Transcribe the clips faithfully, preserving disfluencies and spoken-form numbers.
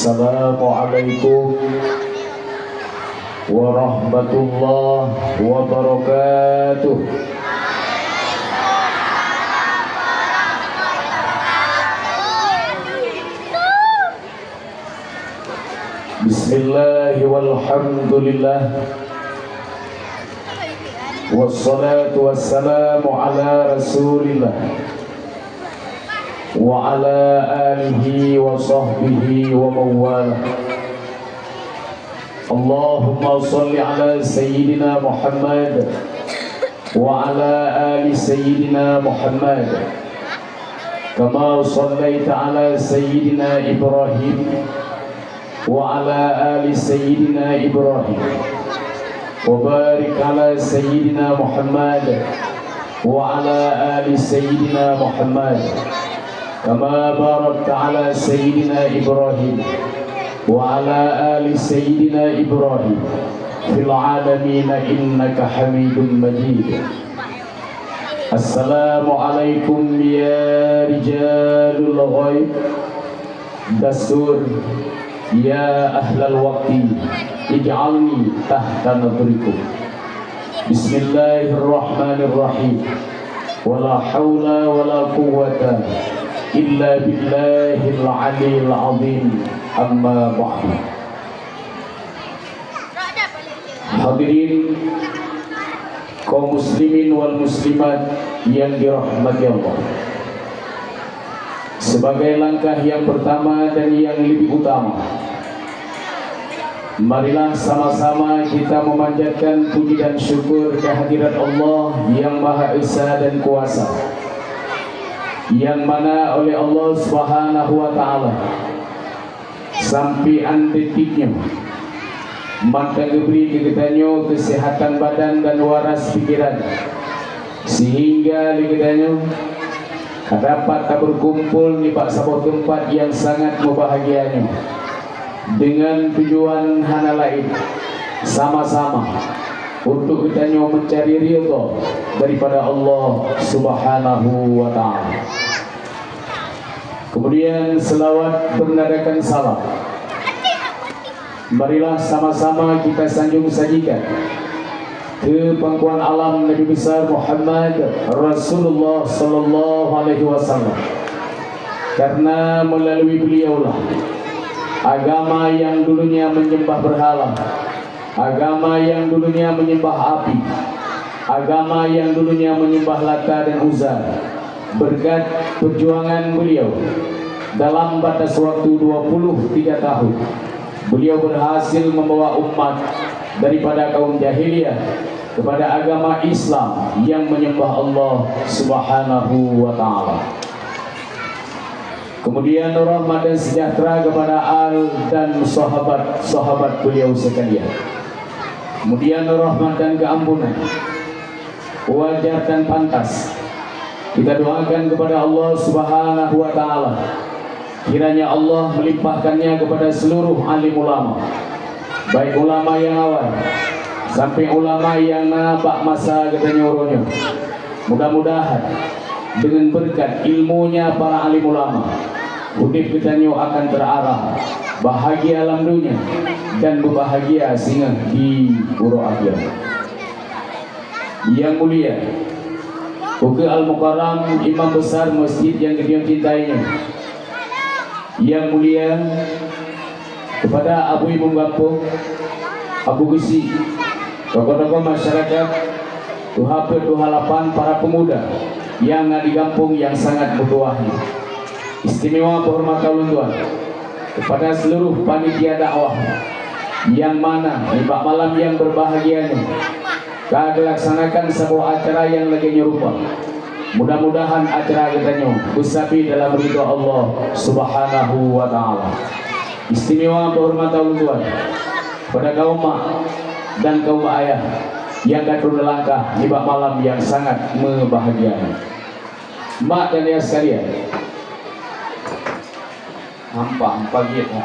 Assalamualaikum warahmatullahi wabarakatuh. Bismillah walhamdulillah. Wassalatu wassalamu ala Rasulillah wa ala alihi wa sahbihi wa mawalah. Allahumma salli ala Sayyidina Muhammad wa ala ali Sayyidina Muhammad. Kama sallaita ala Sayyidina Ibrahim wa ala ali Sayyidina Ibrahim. Wa barik ala Sayyidina Muhammad wa ala ali Sayyidina Muhammad. Kama barakta ala Sayyidina Ibrahim wa ala ali Sayyidina Ibrahim fil alamin innaka Hamidum Majid. Assalamualaikum ya rijalul ghaib. Dastur, ya ahlal waqti, ij'alni tahta nadrikum. Bismillahirrahmanirrahim. Wala haula wala quwwata illa billahil aliyil azim. Amma ba'du. Hadirin kaum muslimin wal muslimat yang dirahmati Allah. Sebagai langkah yang pertama dan yang lebih utama, marilah sama-sama kita memanjatkan puji dan syukur kehadirat Allah yang Maha Esa dan Kuasa, yang mana oleh Allah Subhanahu wa Ta'ala sampoe 'an detik nyoe, mantong geubri keu geutanyoe keuseuhatan badan dan waras pikeran, sehingga lé geutanyoe ka dapat tabeukumpol nibak saboh teumpat nyang sangat mubahgia nyoe, deungon tujuan hana laén, sama-sama untuk geutanyoe meucari ridha daripada Allah Subhanahu wa Ta'ala. Kemudian, selawat bernadakan salam marilah sama-sama kita sanjung sajikan keu pangkuan alam Nabi Besar Muhammad Rasulullah sallallahu alaihi wasallam. Karena melalui beliaulah agama yang dulunya menyembah berhala, agama yang dulunya menyembah api, agama yang dulunya menyembah Lata dan Uzza, berkat perjuangan beliau dalam batas waktu dua puluh tiga tahun, beliau berhasil membawa umat daripada kaum jahiliyah kepada agama Islam yang menyembah Allah Subhanahu wa Ta'ala. Kemudian rahmat dan sejahtera kepada al dan sahabat-sahabat beliau sekalian. Kemudian rahmat dan keampunan wajar dan pantas kita doakan kepada Allah Subhanahu wa Ta'ala, kiranya Allah melimpahkannya kepada seluruh alim ulama, baik ulama nyang awai sampai ulama nyang na bak masa geutanyoe uroe nyoe. Mudah-mudahan deungon beureukat ilmunya para alim ulama, udeb geutanyoe akan terarah bahagia lam dunia dan berbahagia singoh di uroe akhirat. Yang mulia, Ukeue Al-Mukarram, Imam Besar Masjid nyang geutanyoe cintai nyoe. Yang mulia, kepada Abu Imum Gampông, Abu Geuchik, tokoh-tokoh masyarakat, tuha peuet, tuha lapan, para pemuda nyang na di gampông nyang sangat meutuwah nyoe. Istimewa peuhormatan ulôn tuan kepada seluruh panitia dakwah nyang mana nibak malam nyang berbahagia nyoe ka geuilaksanakan saboh acara nyang lagée nyoe rupa. Mudah-mudahan acara geutanyoe beusabe dalam ridha Allah Subhanahu wa Ta'ala. Istimewa peuhormatan ulôn tuan kepada kaum mak dan kaum ayah nyang ka turun langkah nibak malam nyang sangat meubahagia nyoe. Mak dan ayah sekalian, hampa, hampa giet, ha.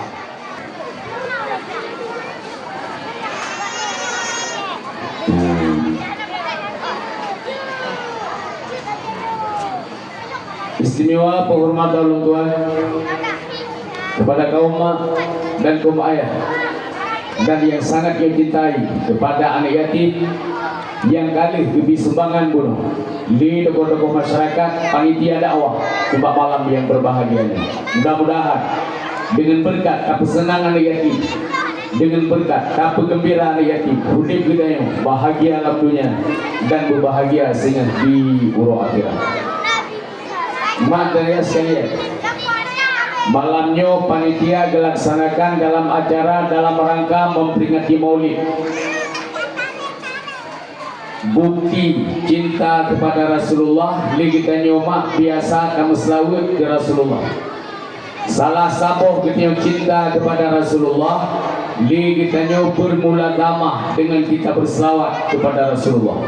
Istimewa peuhormatan ulôn tuan kepada kaum mak dan kaum ayah, dan nyang sangat geucintai kepada aneuk yatim nyang ka lheueh geubri sumbangan bunoe lé tokoh-tokoh masyarakat, panitia dakwah, ubak malam nyang berbahagia nyoe. Mudah-mudahan deungon beureukat tapeuseunang aneuk yatim, deungon beureukat tapeugeumbira aneuk yatim, udeb geutanyoe bahagia lam donya dan beubahagia singoh di uroe akhirat. Mak dan ayah sekalian, malam nyoe panitia geulansakan dalam acara dalam rangka memperingati Maulid. Bukti cinta kepada Rasulullah, lé geutanyoe mak biasa tameuseulaweuet keu Rasulullah. Salah saboh geutanyoe cinta kepada Rasulullah, lé geutanyoe bermula damah dengan kita berselawat kepada Rasulullah.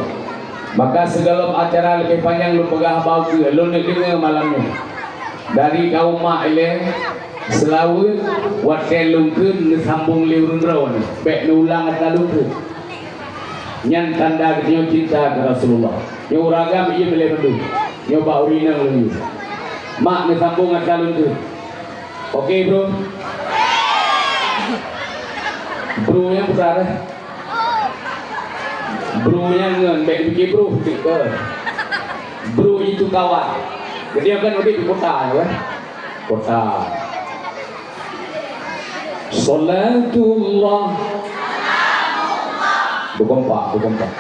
Maka sigohlom acara leubeh panyang lôn peugah haba ukeue, lôn deungoe malam nyoe. Dari kaum mak ilée, seulaweuet watée lôn kheun neusambong lé ureuëng droe, bék neuulang ata lôn kheun. Nyan tanda geutanyoe cinta keu Rasulullah. Nyoe ureuëng agam iem lé mandum. Nyoe bak ureuëng inong lôn yue. Mak neusambong ata lôn kheun. Oke, bro. Bro nyang putar, eh. Bro nyan ngon bék pike bro, pike. Bro itu kawan. Jadi akan udeb di kota, ya, kan? Kota. Salatullah. Bukan pak, bukan pak.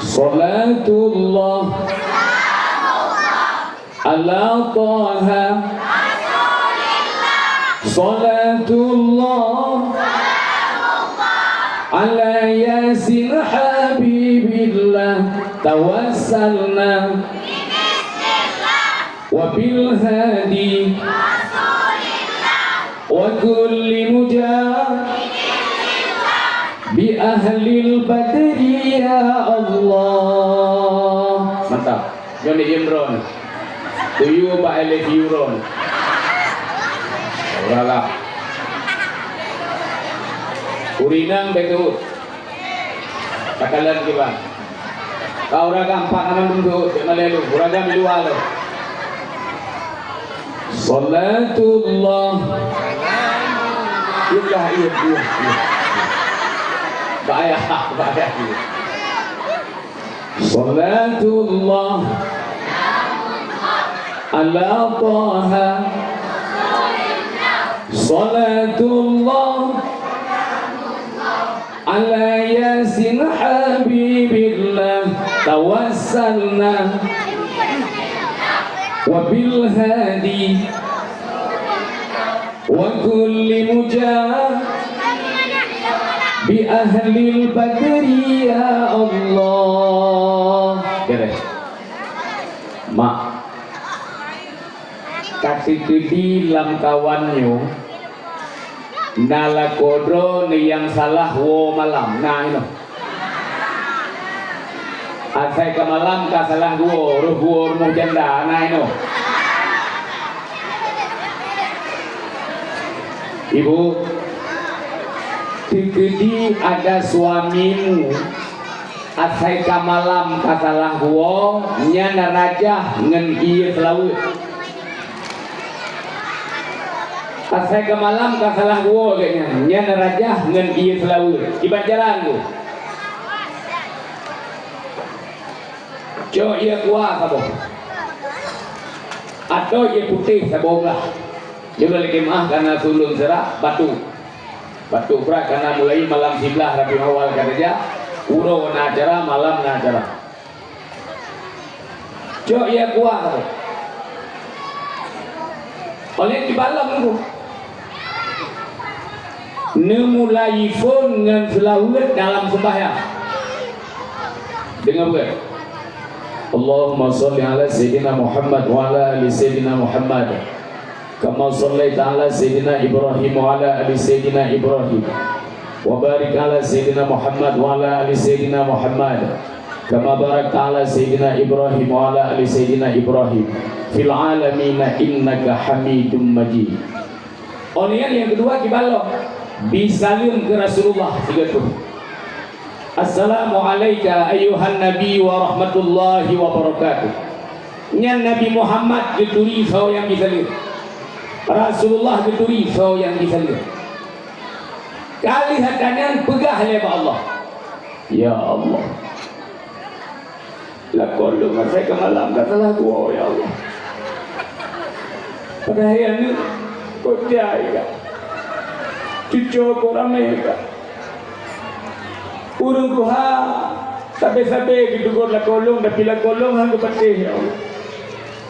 Salatullah. Ala Taha. Salatullah. Ala Yasin Habibillah. Tawassalna. Wa bil hadi. Wa kulli mujah. Bi ahlil badri ya Allah. Mantap. Nyoe ni Imron. Tuyu bak L F U Ron. Uragam. Urinang betul. Takalan kiban. Kau uragam empat nama bentuk, cek malai lu. Uragam di luar lu. Salatullah. Iya, iya, iya, iya. Bahaya, bahaya. Salatullah ala Taha. Salatullah ala Yasin Habibillah. Tawassalna wa bil hadi. Wa kulli mujah bi ahlil badri ya Allah. Beres. Mak. Ka sikeudi lam kawan nyoe na lakoe droe nyang salah woe malam. Na inoe. Asai ka malam ka salah geuwoe, roh geuwoe rumoh janda, na inoe. Ibu, sikeudi ada suamimu, asai ka malam ka salah geuwoe, nyan rajah ngon ie seulaweuet. Asai ka malam ka salah geuwoe geuh nyan, nyan rajah ngon ie seulaweuet. Kiban jalan tu. Cok ie kuah saboh. Atau ie putéh saboh blah. Nyoe lagée meuah kana sulon sira batu. Batu brat kana mulai malam siblaih Rabiul Awal ka saja. Uroe na acara, malam na acara. Cok ie kuah tu. Oleh di balong tu. Neumulai phon ngon seulaweuet dalam sembahyang. Deungoe beutôi. Allahumma shalli ala Sayyidina Muhammad wa ala ali Sayyidina Muhammad. Kama shallaita ala Sayyidina Ibrahim wa ala ali Sayyidina Ibrahim. Wa barik ala Sayyidina Muhammad wa ala ali Sayyidina Muhammad. Kama barakta ala Sayyidina Ibrahim wa ala ali Sayyidina Ibrahim. Fil alamina innaka Hamidum Majid. Ôn nyan nyang keudua kiban lom, bi saleuem keu Rasulullah sigoe teuk. Assalamu alaika ayyuhan nabi wa rahmatullahi wa barakatuh. Nyan Nabi Muhammad geuturi saboh nyang bi saleuem. Rasulullah geuturi soe nyang jisaleuem. Ka lheueh that nyan peugah lé bak Allah, "Ya Allah, lakoe lôn asai ka malam ka salah geuwoe, ya Allah. Padahai aneuk kon jai ka, cucoe kon ramé ka." Ureueng tuha sabe-sabe geutegur lakoe lôn, tapi lakoe lôn han geupatéh, ya Allah.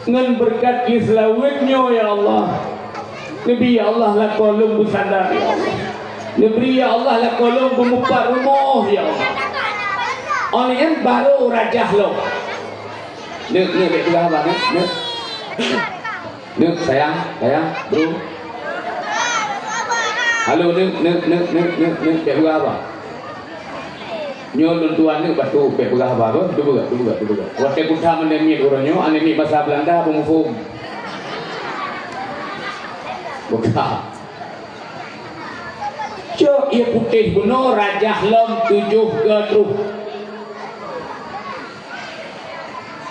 Ngon beureukat jih seulaweuet nyoe, ya Allah. Neubri, ya Allah, lakoe lôn beusandar, ya Allah. Neubri, ya Allah, lakoe lôn beumupat rumoh, ya Allah. Óh lheueh nyan barô rajah lom. Neuk, neuk, bèk peugah haba, neuk, neuk. Neuk, sayang, sayang, bro. Halo, neuk, neuk, bèk peugah haba. Nyoe lôn tuan neuk batuk, bèk peugah haba, bro. Teupeugah, teupeugah, teupeugah. Watèe kutham aneuk miet uroe nyoe, aneuk miet basa Beulanda, peue muphom? Bukan. Cok ié putéh bunoe rajah lom tujoh geutroh.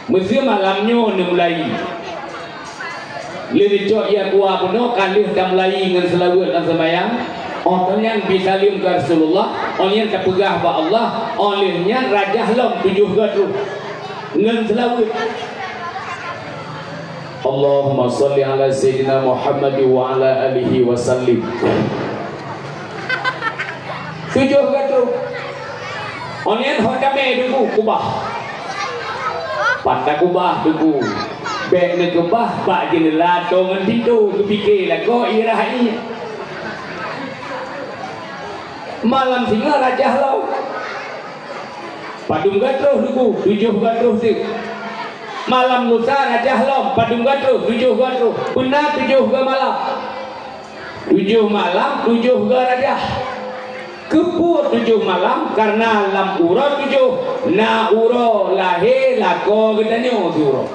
Meuseu malam nyoe neumulai. Lheueh neucok ié kuah bunoe ka lheueh tamulai ngon seulaweuet dan seumayang. Óh lheueh nyan bri saleuem keu Rasulullah, óh lheueh nyan tapeugah bak Allah, óh lheueh nyan rajah lom tujoh geutroh ngon seulaweuet. Allahumma shalli ala Sayyidina Muhammad wa ala alihi wa sallim. Tujoh geutroh. Óh lheueh nyan ho tamè Teungku kubah. Pat takubah Teungku. Bèk neukeubah bak jeuneula tô ngon pintô, geupike lakoe ié raha ié. Malam singoh rajah lom. Padum geutroh Teungku, tujoh geutroh teuk. Malam lusa rajah lom, padum geutroh, tujoh geutroh. Beuna tujoh geumalam. Tujoh malam, tujoh geurajah. Keupeue tujoh malam? Kareuna lam uroe tujoh na uroe lahé lakoe geutanyoe siuroe.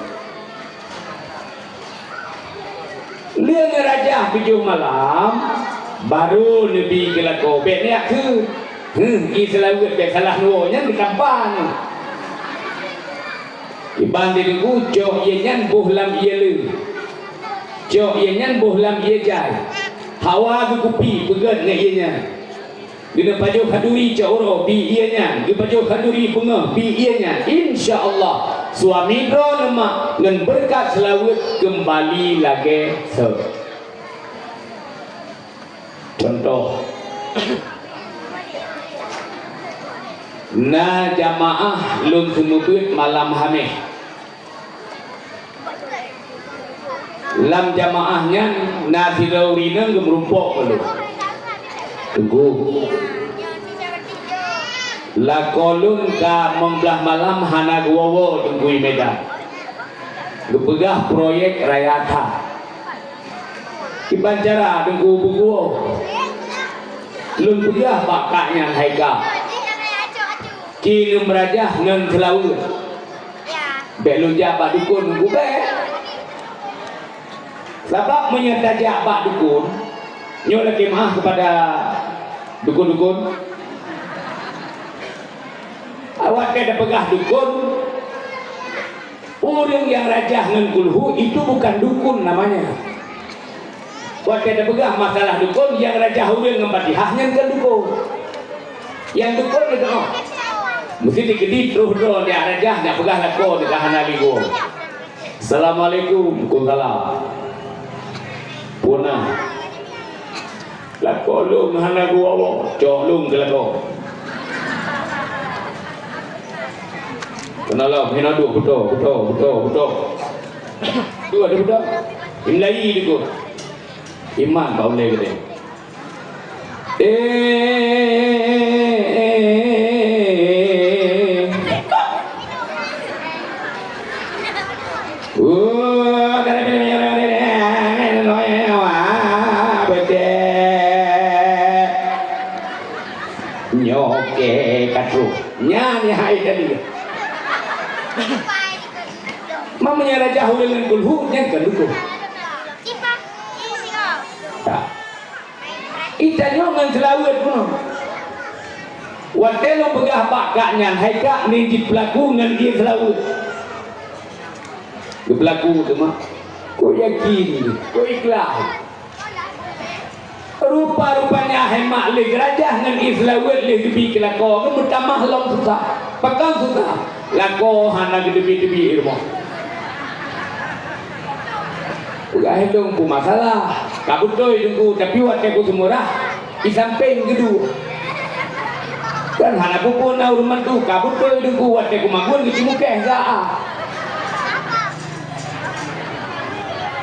Lheueh ngeurajah tujoh malam, barô neubi keu lakoe, bèk neujak kheun. Heuh, ié seulaweuet bèk salah neuwoe, nyan geutampa nyoe. Kiban di Teungku, cok ié nyan boh lam ié le. Cok ié nyan boh lam ié jai. Hawa geukupi peugöt ngon ié nyan. Geuneuk pajoh khanduri cot uroe, bi ié nyan. Geupajoh khanduri beungoh, bi ié nyan. Insya Allah, suami droeneuh mak ngon beureukat seulaweuet keumbali lagèe sot. Cuntoh, na jamaah lôn seumeubeuet malam Hamèh. Lam jamaah nyan na sidroe ureueng inong geumeurumpok keu lôn. Teungku, lakoe lôn ka limong blaih malam hana geuwoe-woe Teungku i Medan. Geupeugah proyek raya that. Kiban cara Teungku beugeuwoe? Lôn peugah bak kak nyan, hai kak, ci neumeurajah ngon seulaweuet. Bèk lôn jak bak dukon, gubèe. Sabab meunyoe tajak bak dukon, nyoe lakèe meu'ah keupada dukon-dukon. Awak ka tapeugah dukon, ureueng nyang rajah ngon kulhu itu bukan dukun namanya. Watèe tapeugah masalah dukon, nyang rajah ureueng ngon Fatihah nyan kon dukon. Nyang dukon geutanyoe. Meusti dikeudi troh droe nyang rajah nyang peugah lakoe nyang hana lé geuwoe. Assalamualaikum. Waalaikumsalam. Peue na? Lakoe lôn hana geuwoe-woe, cok lôn keu lakoe. Keunoe lom, hinoe duek, beutôi, beutôi, beutôi, beutôi. Duek, duek, beutôi. Imlai dikut. Iman bak ulèe geude. Eh, eh, eh, eh. Nyoe kèe ka troh. Nyan hai tadi. Meunyoe rajah ureueng ngon kulhu, nyan kon dukon. Ka. Itanyoe ngon seulaweuet bunoe. Watèe lôn peugah bak kak nyan, hai kak, nyan jipeulaku ngon ié seulaweuet. Geupeulaku teuma. Kok yakin, kok ikhlas. Rupa-rupanya hai mak lé geurajah ngon ie seulaweuet lé geubi keu lakoe, geumeutamah lom susah. Pakon susah? Lakoe hana geuteubiet-teubiet rumoh. Peugah hai Teungku masalah. Ka beutôi Teungku, tapi watèe ku seumeurah, ie sampéng geuduek. Kan hana peue-peue na ureueng mantu, ka beutôi Teungku, watèe ku magun geucimukeh za a.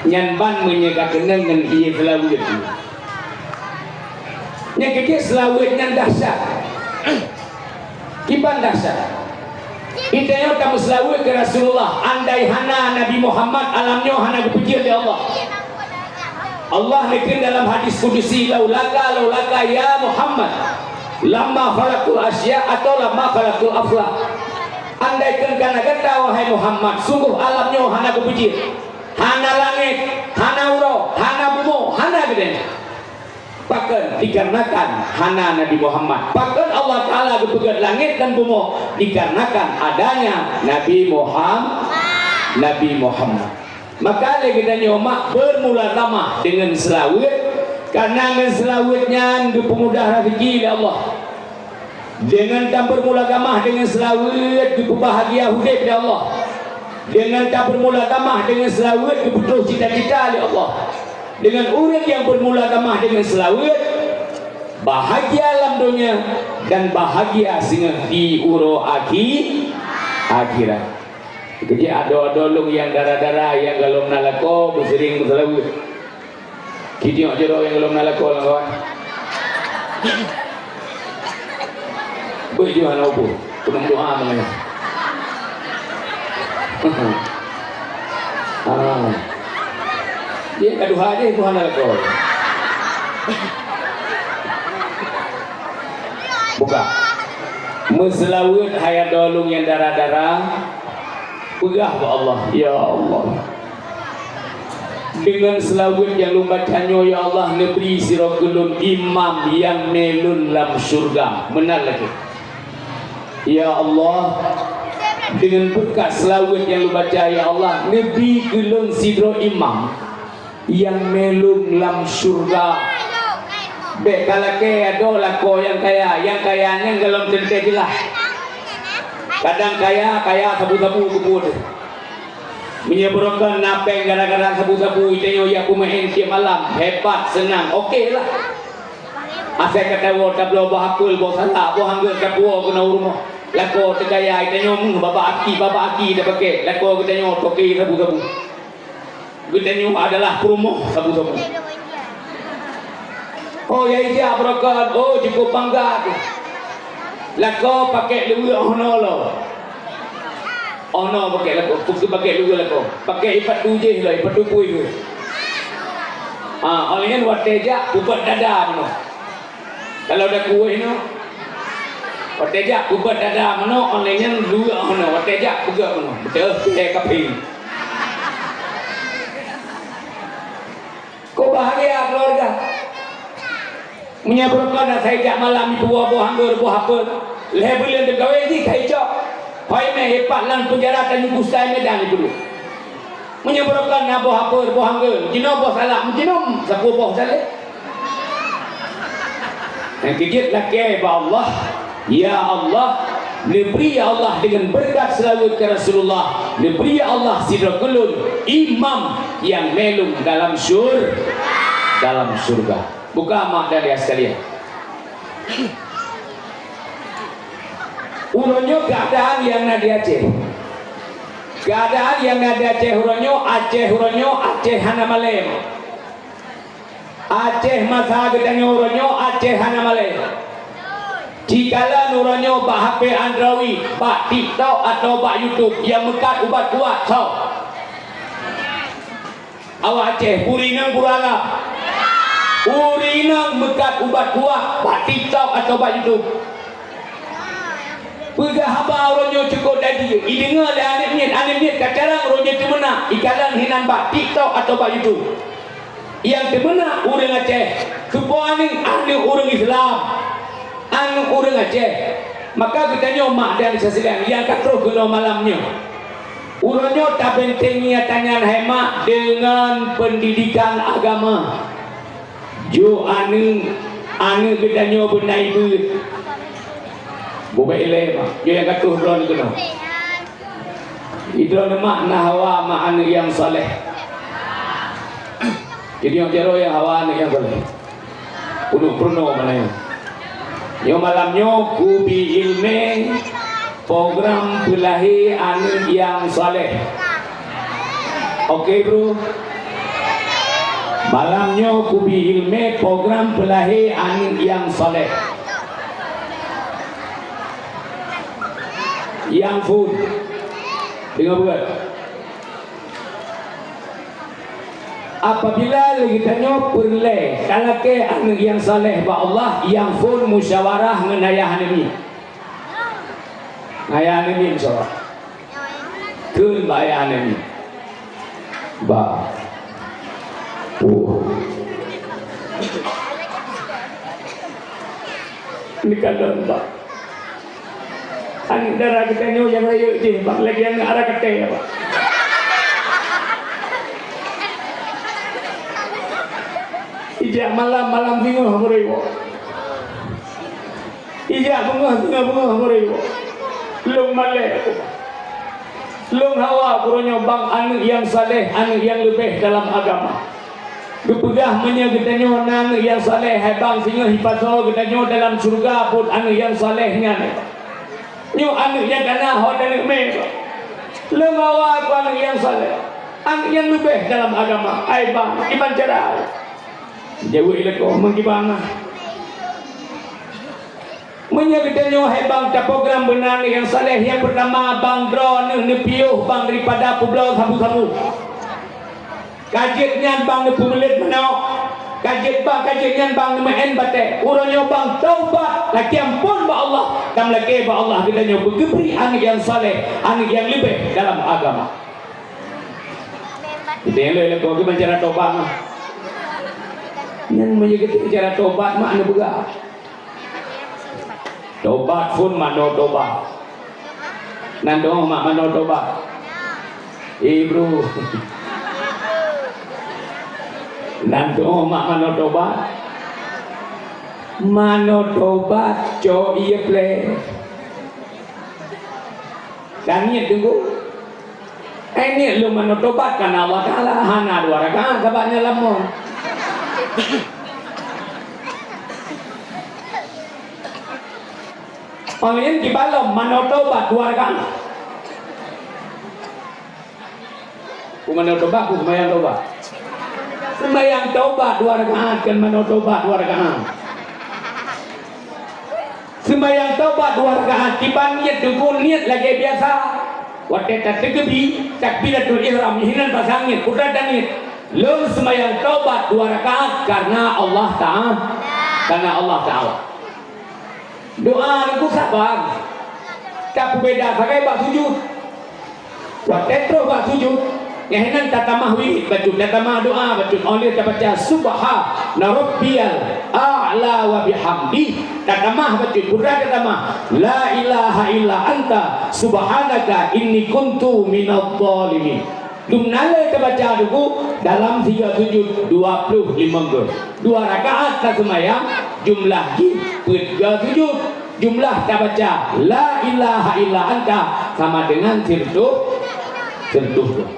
Nyan ban meunyoe ka keunong ngon ie seulaweuet. Nyang keu jih seulaweuet nyan dahsyat. Kiban dahsyat. Geutanyoe tameuseulaweuet keu Rasulullah, andai hana Nabi Muhammad, alam nyoe hana geupeujeuet lé Allah. Allah neukheun dalam hadis kudusi, "Laulaka, laulaka ya Muhammad, lamma khalaqtul asya atau lamma khalaqtul aflak." Andai kheun kana gata, wahai Muhammad, sunggoh alam nyoe hana geupeujeuet. Hana langét, hana uroe, hana bumoe, hana geutanyoe. Pakon? Dikarenakan hana Nabi Muhammad. Pakon Allah Taala geupeugét langét dan bumoe? Dikarenakan adanya Nabi Muham-, Nabi Muhammad. Maka lé geutanyoe mak beurmula tamah deungon seulaweuet, kareuna ngon seulaweuet nyan geupeumudah raseuki lé Allah. Deungon tabeurmula tamah deungon seulaweuet, geupeubahgia udép lé Allah. Deungon tabeurmula tamah deungon seulaweuet, geupeutroh cita-cita lé Allah. Deungon ureueng nyang beurmula tamah deungon seulaweuet, bahgia lam donya dan bahgia singoh di uroe akhi-, akhirat. Jadi adoe-adoe lôn nyang dara-dara nyang gohlom na lakoe, beuseuring meuseulaweuet. Kidiek jaroe nyang gohlom na lakoe lam kawan. Beuh jih hana upu. Peunong doa mengenai. Ah. Dia ka duha je Tuhan na lakoe. Buka. Meuseulaweuet hai adoe lôn nyang dara-dara. Peugah bak Allah, "Ya Allah, deungon seulaweuet nyang lôn baca nyoe, ya Allah, neubri sidroe keu lôn imam nyang mé lôn lam syeuruga." Meunan lagèe, "Ya Allah, deungon beureukat seulaweuet nyang lôn baca, ya Allah, neubri keu lôn sidroe imam nyang mé lôn lam syeuruga." Bèk ka lakèe adoe lakoe nyang kaya, nyang kaya nyan gohlom teuntèe jeulaih. Kadang kaya, kaya sabu-sabu keubuet. Meunyoe beurokon na pèng gara-gara sabu-sabu, tanyoe jak peumeu'en tiep malam, hebat, seunang, oke lah. Asai ka tawoe tabloe boh apel, boh salak, boh anggô tapuwoe keunoe u rumoh. Lakoe teugaya, tanyoe meuh babah aki, babah aki tapakèk, lakoe geutanyoe toke sabu-sabu. Geutanyoe adalah peurumoh sabu-sabu. Oh, ya ija beurokon, oh, cukup bangga tu. Lakoe pakèk luweue oh noe lo. Oh noe pakèk lakoe, pakèk luweue lakoe. Pakèk ipatu jih lo, ipatu pui tu. Ha, oh lheueh nyan watèe jak, peubuet dada meunoe. Kalau dak kueh nyoe, watèe jak peubuet dada meunoe, oh lheueh nyan luweue meunoe, watèe jak peugah meunoe. Beutôi, eh, kaphé. Kok bahagia keluarga. Meunyoe beurokon asai jak malam ipuwoe boh anggô, boh apel, lhèe buleuen teugawé jih ka icok. Hôi mè ipat lam peunjara Tanjung Kusai Medan ipeudeuh. Meunyoe beurokon na boh apel, boh anggô, jinoe boh salak, meujinom sapeue boh saleh. Nyang keujeuet lakèe bak Allah, "Ya Allah, neubri ya Allah deungon beureukat seulaweuet keu Rasulullah, neubri ya Allah sidroe keu lôn imam nyang mé lôn dalam syur-, dalam syeuruga." Buka mak dan ayah sekalian. Uroe nyoe keuadaan nyang na di Aceh. Keuadaan nyang na di Aceh uroe nyoe, Aceh uroe nyoe, Aceh hana malèe. Aceh masa geutanyoe uroe nyoe, Aceh hana malèe. Cikalon uroe nyoe bak H P Android, bak TikTok atawa bak YouTube nyang meukat ubat kuat, soe? Awak Aceh, peue ureueng inong, peue ureueng agam? Ureueng inong meukat ubat kuat bak TikTok atawa bak YouTube. Peugah haba uroe nyoe cukôp dadi, ideungoe lé aneuk miet, aneuk miet ka carông uroe nyoe teumeunak, ikalon hinan bak TikTok atawa bak YouTube. Nyang teumeunak ureueng Aceh, teupeue aneuk, aneuk ureueng Islam, aneuk ureueng Aceh. Maka geutanyoe mak dan sasidang nyang ka troh keunoe malam nyoe, uroe nyoe tabeunteng nyata nyan hai mak deungon peundidikan agama. Yôh aneuëk, aneuëk geutanyoe beuna ibeut. Bubek ilée mah, yôh nyang ka troh droeneuh keunoe. Droeneuh mak na Hawa mak aneuëk nyang saleh. Jadi nyang jaroe nyang Hawa aneuëk nyang saleh. Peunoh peurunoe mana nyoe. Nyoe malam nyoe kubi ilmé program peulahé aneuëk nyang saleh. Oke, bro. Malam nyoe kubi ilmé program peulahé aneuëk nyang saleh. Nyang phôn. Deungoe beuet. Apabila lé geutanyoe peureulée talakée aneuëk nyang saleh bak Allah, nyang phôn musyawarah ngon ayah aneuëk nyan. Ayah aneuëk nyan musyawarah. Kheun bak ayah aneuëk nyan. Ba. Oh. Neukalon, Pak. Aneuëk dara geutanyoe nyang rayeuk jih, Pak, lagée aneuëk ara katée, Pak. Ijak malam, malam singoh beureuwoe. Ijak beungoh, singoh beungoh beureuwoe. Lôn malée, Pak. Lôn hawa uroe nyoe bang aneuëk nyang saleh, aneuëk nyang leubeh dalam agama. Geupeugah meunyoe geutanyoe na aneuëk nyang saleh, hai bang singoh ipasoe geutanyoe dalam syeuruga buet aneuëk nyang saleh nyan. Nyoe aneuëk nyang ka na hot aneuëk mé. Lôn hawa keu aneuëk nyang saleh, aneuëk nyang leubeh dalam agama. Hai bang, kiban cara? Jaweueb lé kong, meukiban na. Meunyoe geutanyoe hai bang taprogram beuna aneuëk nyang saleh, nyang peurtama bang droeneuh neupiôh bang daripada peubloe sabu-sabu. Ka jeuet nyan bang neupeumeulet manok. Ka jeuet bang, ka jeuet nyan bang neumeu'en batée. Uroe nyoe bang taubat, lakée amphon bak Allah, dan lakée bak Allah geutanyoe beugeubri aneuëk nyang saleh, aneuëk nyang leubeh dalam agama. Geutanyoe lé lé goe geuman cara taubat mah. Nyan meunyoe geutanyoe cara taubat mak neupeugah. Tobat phon manoe tobat. Nan doh mak manoe tobat. Eh, bro. Nan doh mak manoe tobat. Manoe tobat, cok ié plé. Dan niet teungku. Eh, niet lôn manoe tobat karena Allah Taala, hana dua rakaat sabab nyan lamon. Orang lain kiban lom manoe tobat dua rakaat. Ku manoe tobat, ku seumayang tobat. Seumayang tobat dua rakaat, kan manoe tobat dua rakaat. Seumayang tobat dua rakaat, kiban niet teungku, niet lagée biasa. Watée tateukeubie takbiratul ihram, hinan pasang niet, putra dan niet. Lôn seumayang tobat dua rakaat karena Allah Taala. Karena Allah Taala. Doa teungku saban. Tapeubeda sagai bak sujut. Watée troh bak sujut, nyan hinan tatamah wirid bacut, tatamah doa bacut, óh lheueh tabaca subhana rabbiyal a'la wa bihamdih, tatamah bacut, peue tatamah, la ilaha illa anta subhanaka inni kuntu minadh dhalimin. Dumna lé tabaca teungku dalam sigoe sujut dua ploh limong goe. Dua rakaat taseumayang, jumlah jih peuet goe sujut. Jumlah tabaca la ilaha illa anta sama dengan sireutôh, sireutôh dua.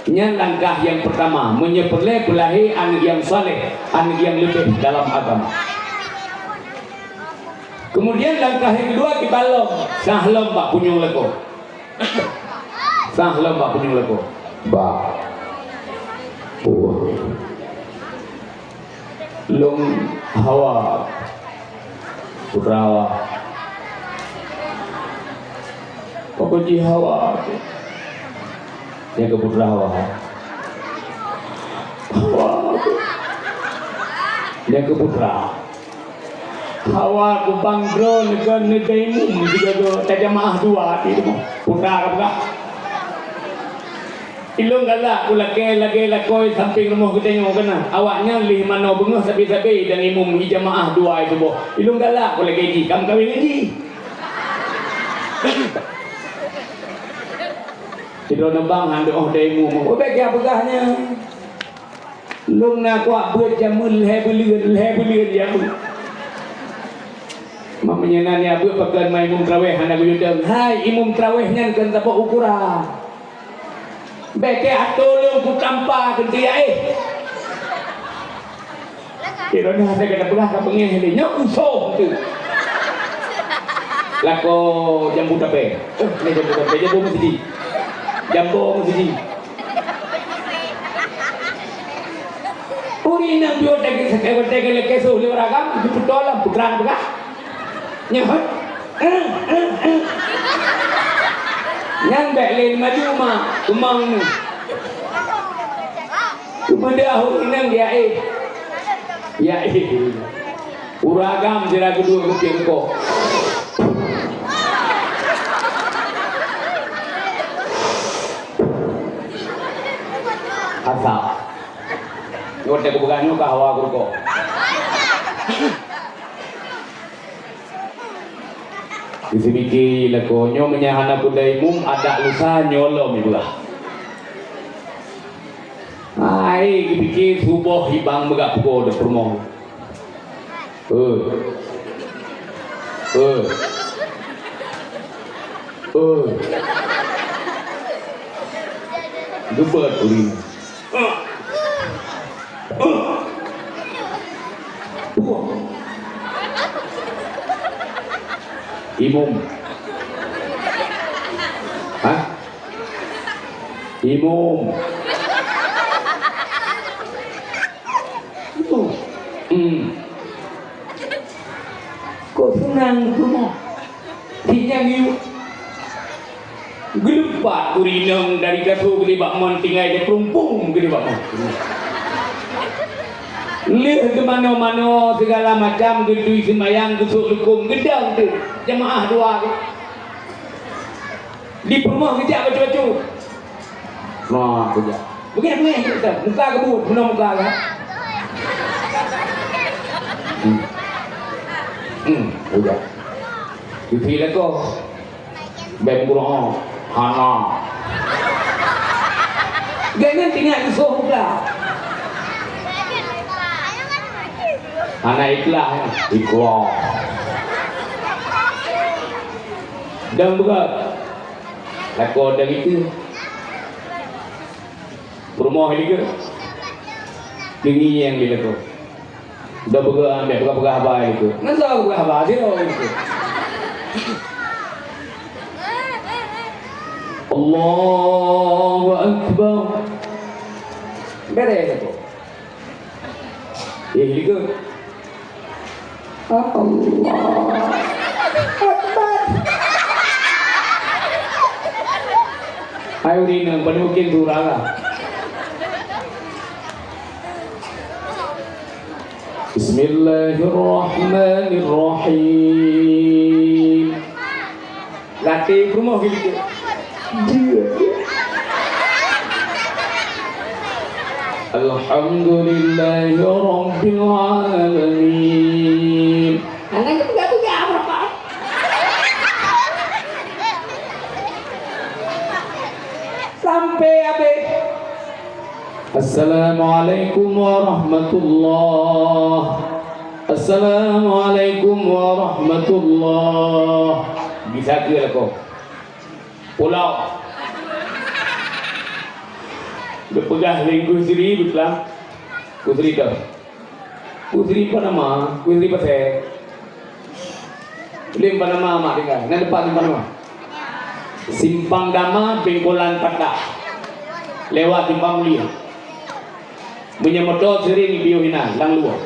Nyan langkah nyang peurtama, meunyoe peureulée peulahé aneuëk nyang saleh, aneuëk nyang leubeh dalam agama. Keumudian langkah nyang keudua kiban lom, sah lom bak punyueng lakoe. Sah lom bak punyueng lakoe. Bah. Puih. Lôn Hawa, putra Hawa. Pakon jih Hawa? Nyang keu putra Hawa. Hawa. Nyang keu putra. Hawa kubang droe neugon neudaimum sigoe tajamaah dua di rumoh. Putra ka peugah. Ilôn galak kulakée lagée lakoe sampéng rumoh geutanyoe keunan. Awaknyan lheueh manoe beungoh sabe-sabe dan imum ijamaah dua i suboh. Ilôn galak kulakée jih, ka meukawen ngon jih. Sidroe neubang han deuh dai imum. Oh, bék geupeugah nyan. Lôn na kuak beuet jameun lhèe buleuen, lhèe buleuen jameun. Meunyoe na nyan beuet pakon ma imum traweh hana geuyue dong. Hai, imum traweh nyan kon saboh ukuran. Bèk keu atô lôn kutampa keu ya éh. Kira na hana gata peugah ka beungéh lé. Nyoe usôh tu. Lakoe jambu tapè. Eh, ni jambu tapè, jambu meuseujid. Jambu meuseujid. Ureueng inong biôh daging sakai watèe geulakèe sôh lé ureueng agam, jipeutoe lam putra peugah. Nyoe, eh, eh, eh. Nyan bèk lé maju mak, keumang nyoe. Keumudian ureueng inong ya éh. Ya éh. Ureueng agam sira keudua geupeuet rukok. Asap. Nyoe teuka bukan nyoe ka hawa keurukok. Di sini ki lakoe nyoe meunyo hana peudai imum, adak lusa nyoe lom ibeurah. Hai, geupike suboh ibang meugah pukoe di peurumoh. Eh. Eh. Eh. Geubeuet ureueng. Imum. Hah? Imum. Itu. Hmm. Kok seunang tu mah? Di nyang yue. Geuleupat ureueng inong dari gasoe geudeh bak mon tinggai di peurumpung geudeh bak mon. Lheueh geumanoe-manoe sigala macam, geutui seumayang, geusôk lukôm, geudong teuk jeumaáh dua tu. Di peurumoh geujak bacut-bacut. Nah, geujak. Beungéh-beungéh geuh, muka geubuet, bunoe muka geuh. Hmm. Hmm, geujak. Cuci lakoe. Bèk meuguroe. Hana. Gobnyan tinggai geusoh muka. Hana ikhlas, ikhlas. Dan beugöt. Lakoe dan itu. Peurumoh lé keu. Deungieng lé lakoe. Dah peugah, ambil peugah-peugah haba lé keu. Nyan soe peugah haba, sidroe lé keu. Allahu Akbar. Beres lakoe. Eh, lé keu. Allah Akbar. Hai ureueng inong, pada mungkin tu urang lah. Bismillahirrahmanirrahim. Latih peurumoh geuh. Alhamdulillahirabbil alamin. Hana geupeugah-peugah apa-apa. Sampai habis. Assalamualaikum warahmatullah. Assalamualaikum warahmatullah. Bisa ke lakoe? Pulang. Geupeugah lé Kusri, beutlah. Kusri tu. Kusri Panama, Kusri Pasé. Lé Panama mak tinggai. Nan depan Simpang Dama. Simpang Dama, Bengkolan Patah. Lewat Simpang Mulia. Meunyoe moto sering piôh inan, lam luwa.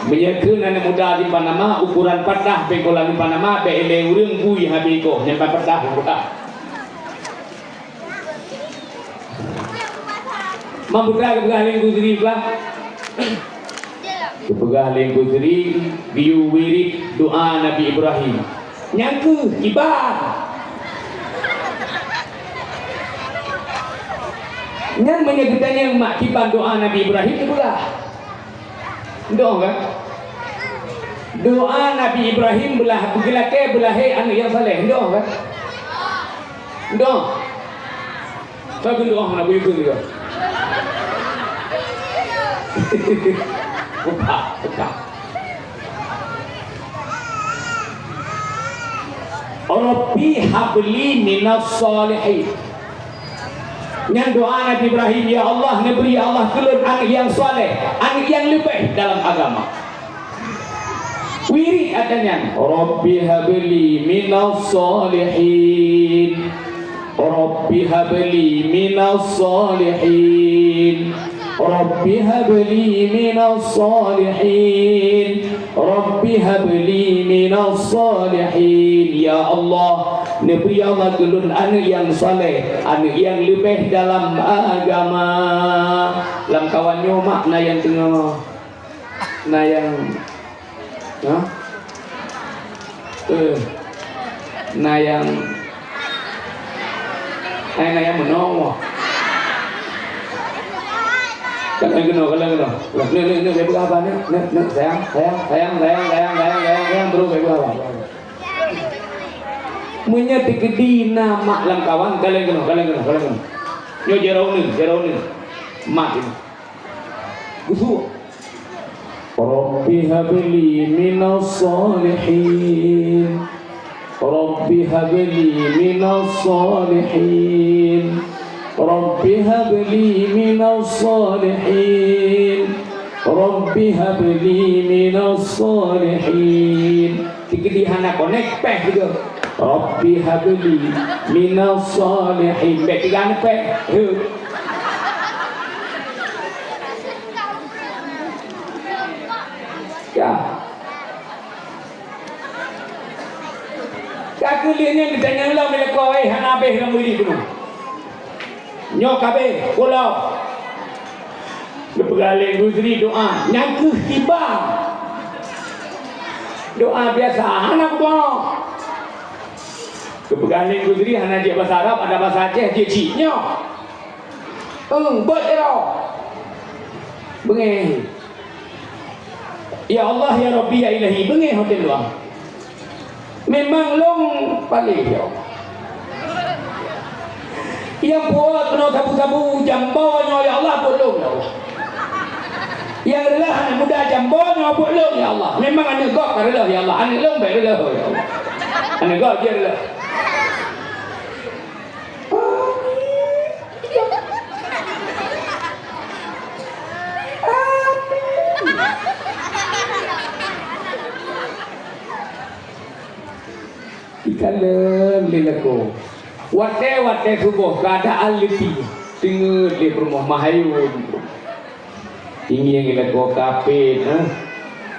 Meunyoe kheun aneuk muda di Panama, ukuran patah, Bengkolan di Panama, bèk ilèe ureueng bui habéh koh, nyan patah, patah. Mam putra geupeugah lé Kusri peugah. Geupeugah lé Kusri, geuyue wirid doa Nabi Ibrahim. Nyang kheueh kiban. Nyan meunyoe geutanyong mak kiban doa Nabi Ibrahim, geupeugah. Ndoh kan? Doa Nabi Ibrahim beulah, geulakèe beulahé aneuk nyang saleh. Ndoh kan? Ndoh. Keu doa hana buyue keu dia. Buka, buka. Rabbi habli minas shalihin. Nyan doa Nabi Ibrahim, "Ya Allah, neubri, ya Allah, keu lôn aneuk nyang saleh, aneuk nyang leubeh dalam agama." Wirid ata nyan, "Rabbi habli minas shalihin. Rabbi habli minas shalihin. Rabbi habli minas shalihin. Rabbi habli minas shalihin." Ya Allah, neubri, ya Allah, keu lôn aneuk nyang saleh, aneuk nyang leubeh dalam agama. Lam kawan nyoe mak na nyang teungoh. Na nyang, ha? Eh, na nyang, eh, na nyang meunoe. Kalon keunoe, kalon keunoe. Neuk, neuk, neuk, bèk peugah haba, neuk, neuk, neuk, sayang, sayang, sayang, bro, bèk peugah haba. Meunyoe teukeudi na mak lam kawan, kalon keunoe, kalon keunoe, kalon keunoe. Nyoe jaroe uneun, jaroe uneun. Mak ini. Geusuek. Rabbi habli minas shalihin. Rabbi habli minas shalihin. Rabbi habli minas shalihin. Rabbi habli minas shalihin. Teukeudi hana konek, péh juga. Rabbi habli minas shalihin. Bèk tiga ni péh. Heuh. Ya. Ka keulieng nyan geutanyong lom lé lakoe, hana habéh lom wirid keunoe. Nyoe ka habéh, pulang. Geupeugah lé Guzri doa, nyang keuh tiba. Doa biasa, hana kudoa. Geupeugah lé Guzri hana jeuet basa Arab, ada basa Aceh, jeuet cit nyoe. Eung, beuet keudroe. Beungéh. Ya Allah, ya Rabbi, ya Ilahi, beungéh ho tem doa. Memang lôn paléh, ya Allah. Nyang puwoe keunoe sabu-sabu jambo nyoe, ya Allah, buet lôn, ya Allah. Nyang reuloh aneuk muda jambo nyoe, buet lôn, ya Allah. Memang aneuk gob ka reuloh, ya Allah. Aneuk lôn bèk reuloh, ya Allah. Aneuk gob jeuet reuloh. Ikalon lé lakoe. Watèe-watèe suboh keuadaan leupie, teungeut lé peurumoh mahayom. Ingieng lé lakoe kapét, ha?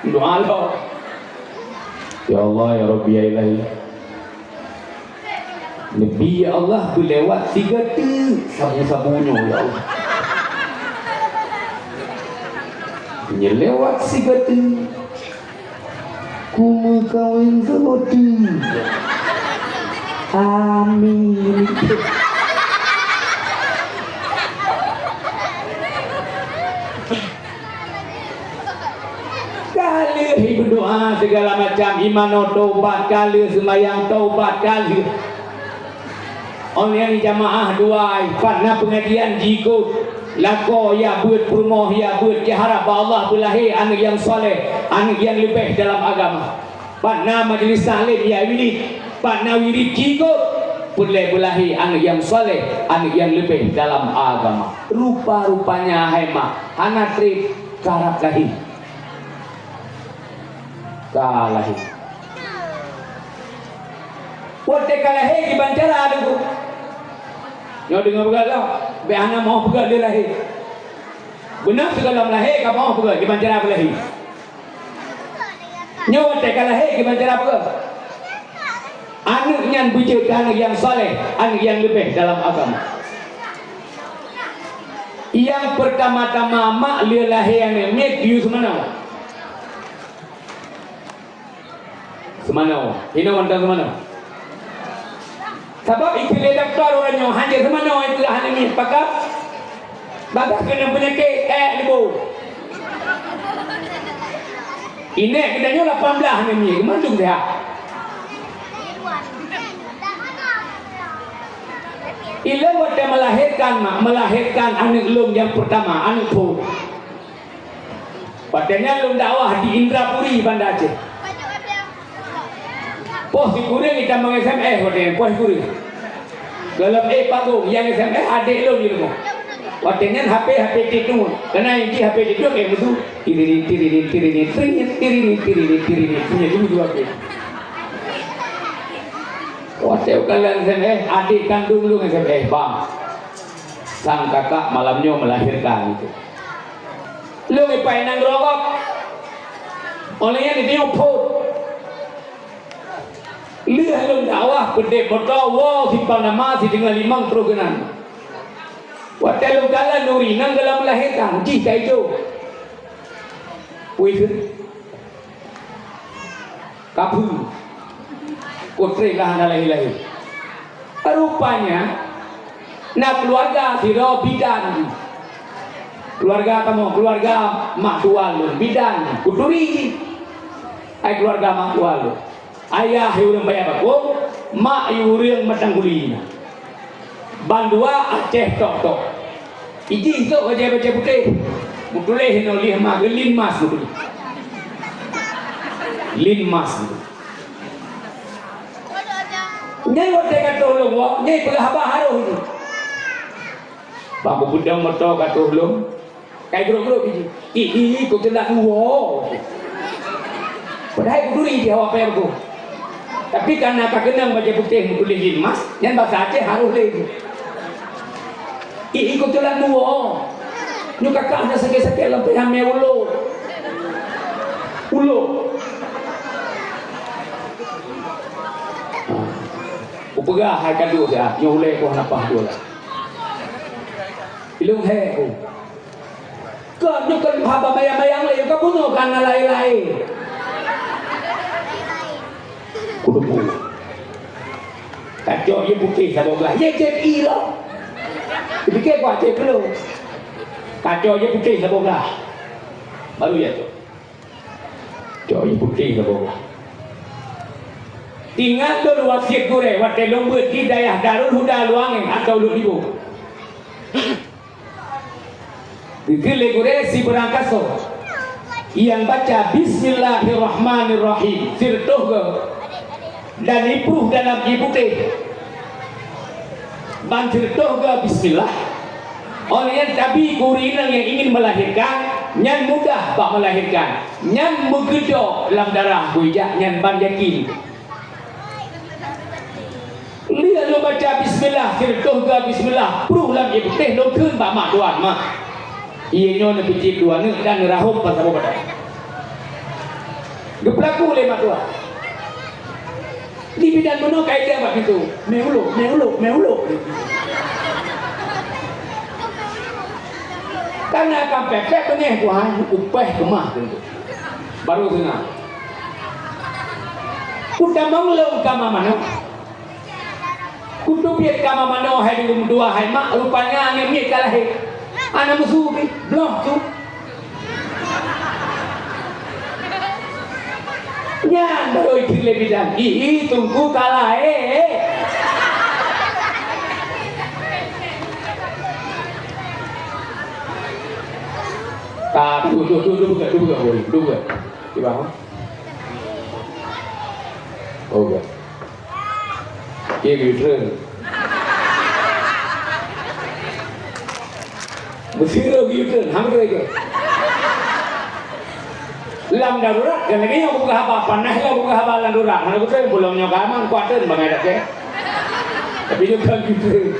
Doa lom. Ya Allah, ya Rabbi, ya Ilahi. Neubi, ya Allah, beulewat sigoe teuk sabu-sabu nyoe, ya Allah. Nyeulewat sigoe teuk. Kumeukawen saboh teuk. Amin. Ka lheueh ibu doa segala macam, imanoe tobat, ka lheueh seumayang tobat, ka lheueh. Online jamaah duai, pat na peungajian jiikot, lakoe ya beuet, peurumoh ya beuet, jiharab bak Allah beulahé aneuk nyang saleh, aneuk nyang leubeh dalam agama. Pat na majlis taklim ya wirid, pat na wirid jiikot, peureulèe beulahé aneuk nyang saleh, aneuk nyang leubeh dalam agama. Rupa-rupanya hai mak, hana trép karab lahé. Ka lahé. Watèe ka lahé kiban cara teungku. Nyoe deungoe peugah lom, bèk hana moh peugah lé lahé. Beuna sigohlom lahé ka moh peugah kiban cara peulahé. Nyoe watèe ka lahé kiban cara peugah. Aneuk nyan beujeuet keu aneuk nyang saleh, aneuk nyang leubeh dalam agama. Nyang peurtama-tama mak lheueh lahé aneuk miet yue seumanoe. Seumanoe. Hinoe mantong seumanoe. Sabab ikheun lé dokto uroe nyoe hana seumanoe itu hana miet pakon. Bagaih keuneuk peunyakét, eh, leubô. Inék geutanyoe lapan blah hana miet, mandum sihat. Ilôn watèe meulahirkan, mak, meulahirkan aneuk lôn nyang peurtama, aneuk phôn. Watèe nyan lôn dakwah di Indrapuri, Banda Aceh. Poh sikureueng itamong S M S watèe nyan, poh sikureueng. Gohlom ék pagong, nyang S M S adék lôn di rumoh. Watèe nyan H P, H P Titun. Keunan inci H P Titun, ék meusu. Tiririt, tiririt, tiririt, tiririt, tiririt, tiririt, tiririt. Nyan dua H P. Watèe ukalon S M S, adék kandông lôn S M S, "Bang, sang kakak malam nyoe melahirkan," gitu. Lôn ipai nanggroe gob. Óh lheueh nyan jiteubiet phôn. Lheueh lôn dakwah, peudeh moto, woe, simpang nama, sideungoe limong troh keunan. Watèe lôn kalon nuri nyan gohlom melahirkan, jih ka ijo. Wih, Kapeue? Putéh ka hana lahé-lahé. Rupanya na keuluwarga sidroe bidan. Keuluwarga kamoe, keuluwarga mak tuwan lôn, bidan, kuturi jih. Hai keuluwarga mak tuwan lôn. Ayah yue ureueng Bayak Bakong, mak yue ureueng Matang Guli na. Bandua Aceh tok-tok. Ijih sôk bajèe-bajèe putéh. Meutuléh inoe lheueh ma geuh Linmas meutuléh. Linmas meutuléh. Nyan watèe ka troh lôn woe, nyan peugah haba harôh nyoe. Bak geupeudong moto ka troh lôn. Kai grok-grok biji. Ih, ih, ih, kuteulat dua. Padahai kuturi di awak payah beutôi. Tapi karena ka keunong bajèe putéh meutuléh Linmas, nyan basa Aceh harôh lé. Ih, ih, kuteulat dua. Nyoe kakak hana sakét-sakét lam payah mé ulo. Ulo. Ha. Kupeugah hai ka dua sia, nyoe ulèe ku hana paih dua lah. Ilôn hèk ku. Kon nyoe kon haba mayang-mayang lé, ka bunoe ka na laén-laén. Kudeungoe. Kacok jih putéh saboh blah. Ye jeuet i lom. Dipike kuat cit peulom. Kacok jih putéh saboh blah. Baru ya tu. Cok jih putéh saboh blah. Ingat lôn wasiet gurèe watèe lôn beuet di dayah Darul Huda Luangeng atau Lhokseumawe. Geukheun lé gurèe sibeurangkasoe nyang baca Bismillahirrahmanirrahim sireutôh goe dan ipruh dalam ie putéh ban sireutôh goe bismillah. Óh lheueh nyan tabi keu ureueng inong nyang ingin melahirkan, nyan mudah bak melahirkan, nyan meugeudok lam darah, beujak nyan ban yakin. Lheueh lôn baca bismillah, sireutôh goe bismillah, pruh lam ie putéh lôn kheun bak mak tuan, "Mak, ie nyoe neupeucit dua aneuk dan neurahom ban saboh badan." Geupeulaku lé mak tuan. Di bidan bunoe ka ilèe bak pintoe, "Mé ulôk, mé ulôk, mé ulôk." Kana ka pèt-pèt beungèh Tuhan, upèh keumah pintoe. Baru seunang. Kutamong lôn kama manoe. Kuteubiet kama manoe hai dulum dua hai mak, rupanya aneuk miet ka lahé. Hana meusu pih, bloh su. Nyan baru ikheun lé bidan, "Ih, ih, teungku ka lahé." Ka, duek, duek, duek, duek, duek, duek, duek. Di bawah. Oh, ya. Oke, geuyue treun. Meusidroe geuyue treun, han treun keu. Lam darurat, kan lagèe nyoe buka haba, panas lah buka haba lam darurat. Hana geutreun, bulan nyoe ka aman, kuat treun bangai dak kèe. Tapi nyoe kan geuyue treun.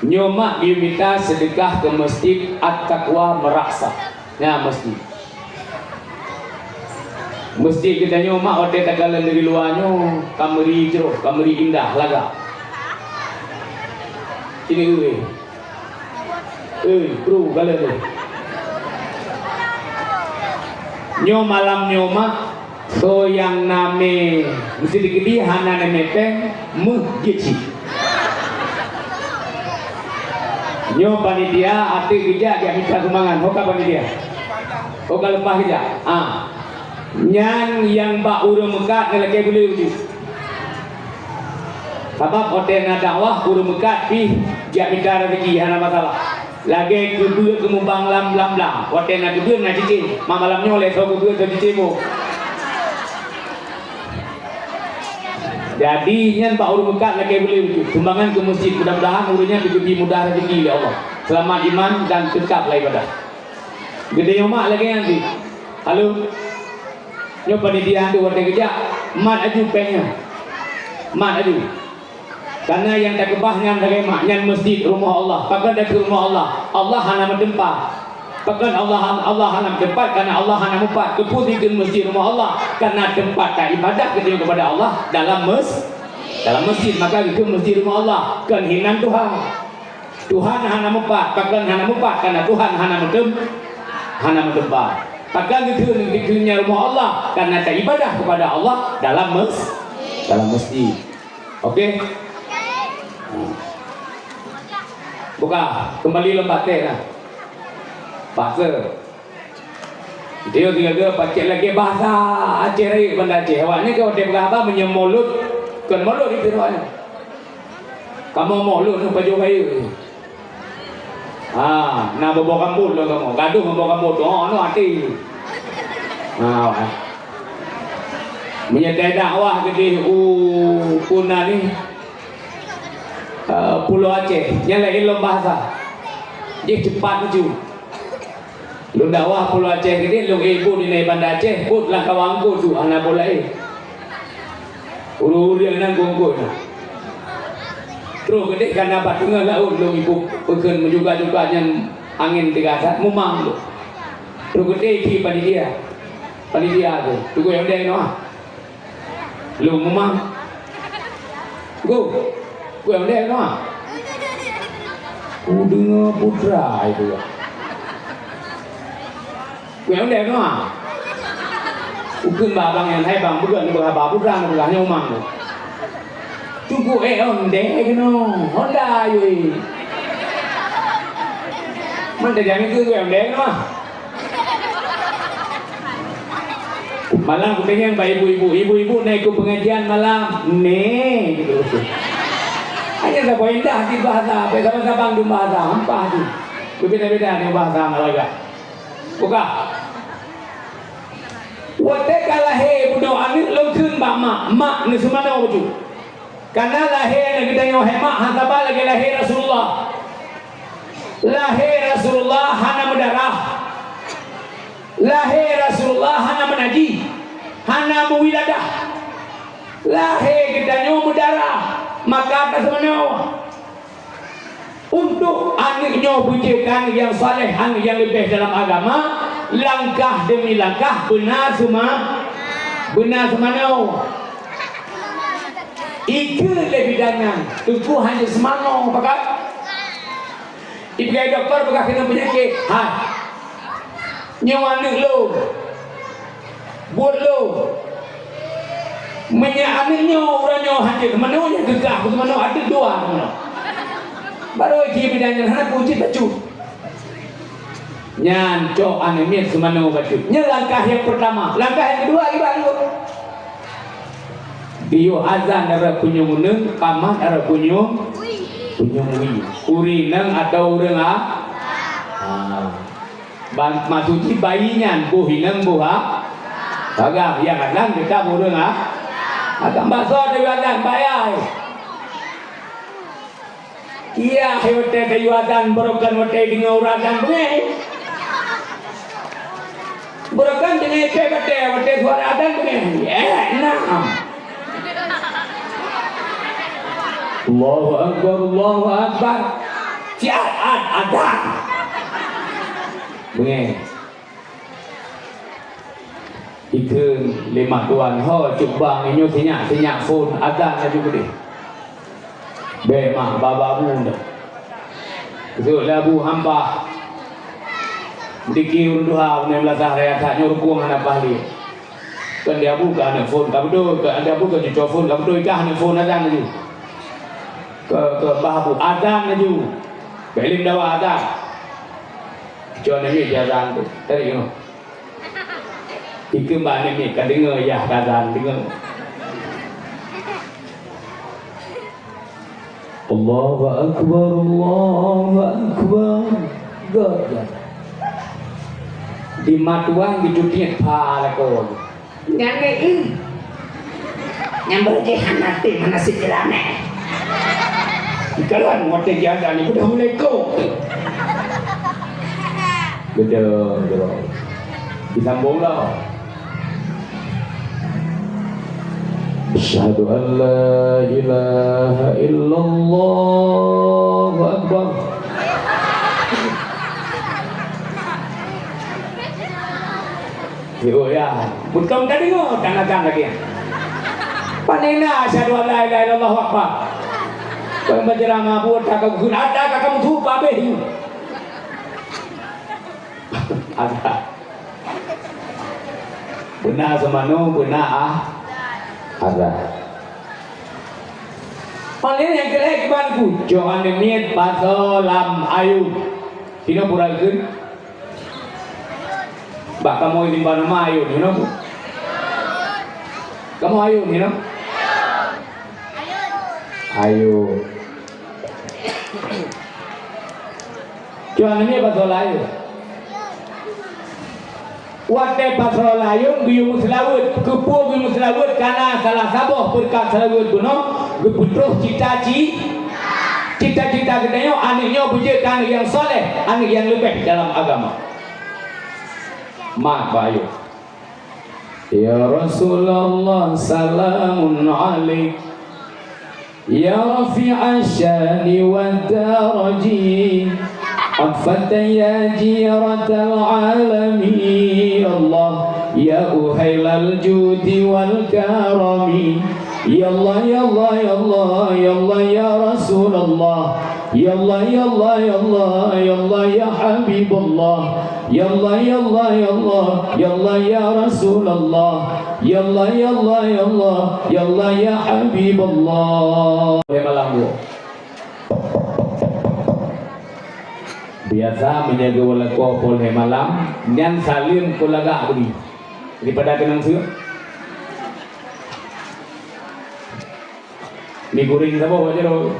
Nyoe mak geuyue mita seudeukah keu Masjid At-Taqwa Meuraksah. Nyan masjid. Masjid geutanyoe mak watèe takalon dari luwa nyoe, ka meuri jroh, ka meuri indah lagak. Sini, euy. Euy, kru, kalon tu. Nyoe malam nyoe mak, soe nyang na mè, meusidikeudi hana na mè pèng, meuh jeuet cit. Nyoe panitia ateueh geujak jak mita sumbangan. Ho ka panitia? Ho ka leupah geujak? Ah. Nyan nyang bak ureueng meukat na lakèe buleuen jih. Sabab watée na dakwah, ureuëng meukat pih jak mita rezeki, hana masalah. Lagée keubeue keumubang lam blang-blang, watée na keubeue na cicém, mak malam nyoe lé soe keubeue soe cicém boh. Jadi, nyan bak ureuëng meukat lakée bulée beutôi. Sumbangan keu meuseujid, mudah-mudahan ureuëng nyan geubri mudah rezeki lé Allah. Seulamat iman dan teutab lam ibadah. Geutanyoe mak lagée nyan cit. Halo. Nyoe panitia tu watée geujak, mat aju péng nyan. Mat aju. Karena nyang takeubah nyan lagée mak, nyan meuseujid rumoh Allah. Pakon takheun rumoh Allah? Allah hana meuteumpat. Pakon Allah, Allah hana meuteumpat? Karena Allah hana meupat. Keupeue dikheun meuseujid rumoh Allah? Karena teumpat taibadah geutanyoe keupada Allah dalam mes-, dalam meuseujid. Maka geukheun meuseujid rumoh Allah. Kon hinan Tuhan. Tuhan hana meupat. Pakon hana meupat? Karena Tuhan hana meuteum-, hana meuteumpat. Pakon geukheun, geukheun nyan rumoh Allah? Karena taibadah keupada Allah dalam mes-, dalam meuseujid. Oke? Buka, kembali lom bak teh lah. Paksa. Dia tiga-tiga pacet lagée bahasa Aceh Rayeuk, Banda Aceh. Awaknyan ka watée peugah haba meunyoe mulod, kon mulod itu awaknyan. Kamoe mulod nu pajoh rayeuk. Ha, na boh-boh rambot lom kamoe. Gadoh ngon boh rambot. Oh, anu até. Ha, wah. Meunyoe dakwah keudeh u, u na ni, eh, Pulo Aceh, nyan laén lom bahasa. Jih cepat laju. Lôn dakwah Pulo Aceh keudeh, lôn ék buet di Banda Aceh, buet lam kawan ku tu, hana boh laén. Ureuëng-ureuëng nyang gongkot na. Troh keudeh kana bak teungoh laôt lôn iboh peukheun meujuga-juga nyan angén teuga that mumang lôn. Troh keudeh ié panitia. Panitia tu, teugok nyang deh nyoe. Lôn mumang. Go. Go nyang deh nyoe. Kudeungoe putra itu. Kuéh ondéh keunoe. Ukheun bak abang nyan, "Hai bang, beugöt neupeugah haba, peue trang neupeugah nyoe umang tu?" "Teungku éh ondéh keunoe, honda yue." Man tajak ngieng keu kuéh ondéh keunoe. Malam kudeungoe bak ibu-ibu, "Ibu-ibu na ikot pengajian malam?" "Nè," gitu. Hanya saboh indah di bahasa, saban-saban dum bahasa, ampah tu. Beubeda-beda ngon bahasa Malaga. Buka. Watèe ka lahé bunoe aneuk lôn kheun bak mak, mak neuseumanoe bacut. Kana lahé aneuk geutanyoe hai mak, han saba lagèe lahé Rasulullah. Lahé Rasulullah hana meudarah. Lahé Rasulullah hana meunajih, hana meuwiladah. Lahé geutanyoe meudarah, maka taseumanoe. Untuk aneuk nyoe beujeuet keu aneuk nyang saleh, aneuk nyang leubeh dalam agama, langkah demi langkah beuna seuma-, beuna seumanoe. Ikheun lé bidan nyan, teungku hana seumanoe, pakat? Ipeugah dokto peugah keuneuk peunyakét, hai. Nyoe aneuk lôn. Buet lôn. Meunyoe aneuk nyoe, uroe nyoe hana jeuet keunoe, nyan geugah keunoe, ateueh dua keunoe. Barô jih bidan nyan hana peue cit bacut. Nyan cok aneuk miet seumanoe bacut. Nyan langkah nyang peurtama. Langkah nyang keudua kiban lôn. Geuyue azan dara punyueng uneung, kamat dara punyueng, punyueng wie. Ureueng inong atau ureueng a-, ha. Ban-, maksud jih bayi nyan boh inong boh a-, agam nyang azan teutab ureueng a-, agam. Bak soe tayue azan, bak yah. Yah, watèe tayue azan, barokon watèe deungoe ureueng azan beungèh. Barokon deungoe pih watèe, watèe suara azan beungèh. Eh, nah. Allahu Akbar, Allahu Akbar. Siat, an, azan. Beungèh. Ikheun lé mak tuan, "Ho, cut bang, inyoe sinyak-sinyak phon, azan laju keudeh." Bèk mak, baba bu nyan. Geukheun lé abu hamba. Dikeue ureueng tuha, ureueng beulasah raya that nyoe rukong hana pahlé. Kan di abu ka aneuk phon ka beutôi, kan di abu ka cuco phon ka beutôi, ka aneuk phon azan laju. Keu, keu bah abu azan laju. Bèk lé meudawa azan. Cuco aneuk miet di azan tu. Tadi nyoe. Ikheun bak aneuk miet ka deungoe yah ka azan, deungoe. Allahu Akbar, Allahu Akbar. Göt, göt. Di matuan geuteubiet pha lakoe. Nyan lé, ih. Nyang beureuti hana tem, hana sép jeulamé. Kalon watèe jiada ni, beudôh mulai kong. Beudôh, beudôh. Disambung lah. Asyhadu an la ilaha illallah. Allahu Akbar. Yo, ya. Beutôi tadeungoe, tangan lagi. Panena asyhadu an la ilaha illallah Allahu Akbar. Kau menceramah buat tak kau guna, tak kau tuh pabeh. Ada. Beuna seumanoe, beuna ah, ada. Paléng nyang keu lhèe kiban ku, cok aneuk miet pasoe lam ayôn. Sinoe pura geukheun. Bah kamoe simpan nama ayôn, you know? Kamoe ayôn, you know? Ayôn. Cok aneuk miet pasoe lam ayôn. Watèe pasoe lam ayôn geuyue meuseulaweuet, keupeue geuyue meuseulaweuet? Kana salah saboh beureukat seulaweuet bunoe geupeutroh cita ci-, cita-cita geutanyoe, aneuk nyoe beujeuet keu aneuk nyang saleh, aneuk nyang leubeh dalam agama. Mat bak ayôn. Ya Rasulullah, salamun alaik. Ya rafi'asy syani wad daraji, 'atfatan ya jiratal 'alami. Ya Allah, ya uhailal judi wal karami. Ya Allah, ya Allah, ya Allah, ya Allah, ya Rasulullah. Ya Allah, ya Allah, ya Allah, ya Allah, ya Habiballah. Ya Allah, ya Allah, ya Allah, ya Allah, ya Rasulullah. Ya Allah, ya Allah, ya Allah, ya Allah, ya Habiballah. Lhèe malam dua. Biasa meunyoe geuwoe lakoe poh lhèe malam, nyan saleuem kon lagak beudôh. Daripada keunong seuek. Mi guring saboh bak jaroe.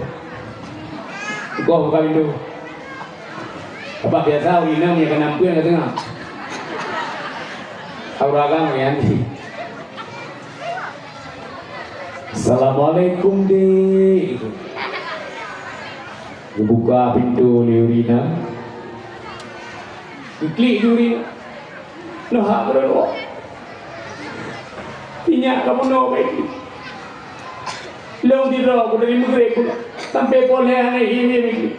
Goh buka pintoe. Abah biasa ureueng inong nyang keunan peue nyang ka teungoh. Aura agam nyan. Assalamualaikum, Dek. Geubuka pintoe lé ureueng inong. Geuklik lé ureueng inong. Neuhak keudroe. Inyak kamoe noe baik. Lôn sidroe ku dari Maghrib ku sampai poh lhèe hana ié mié.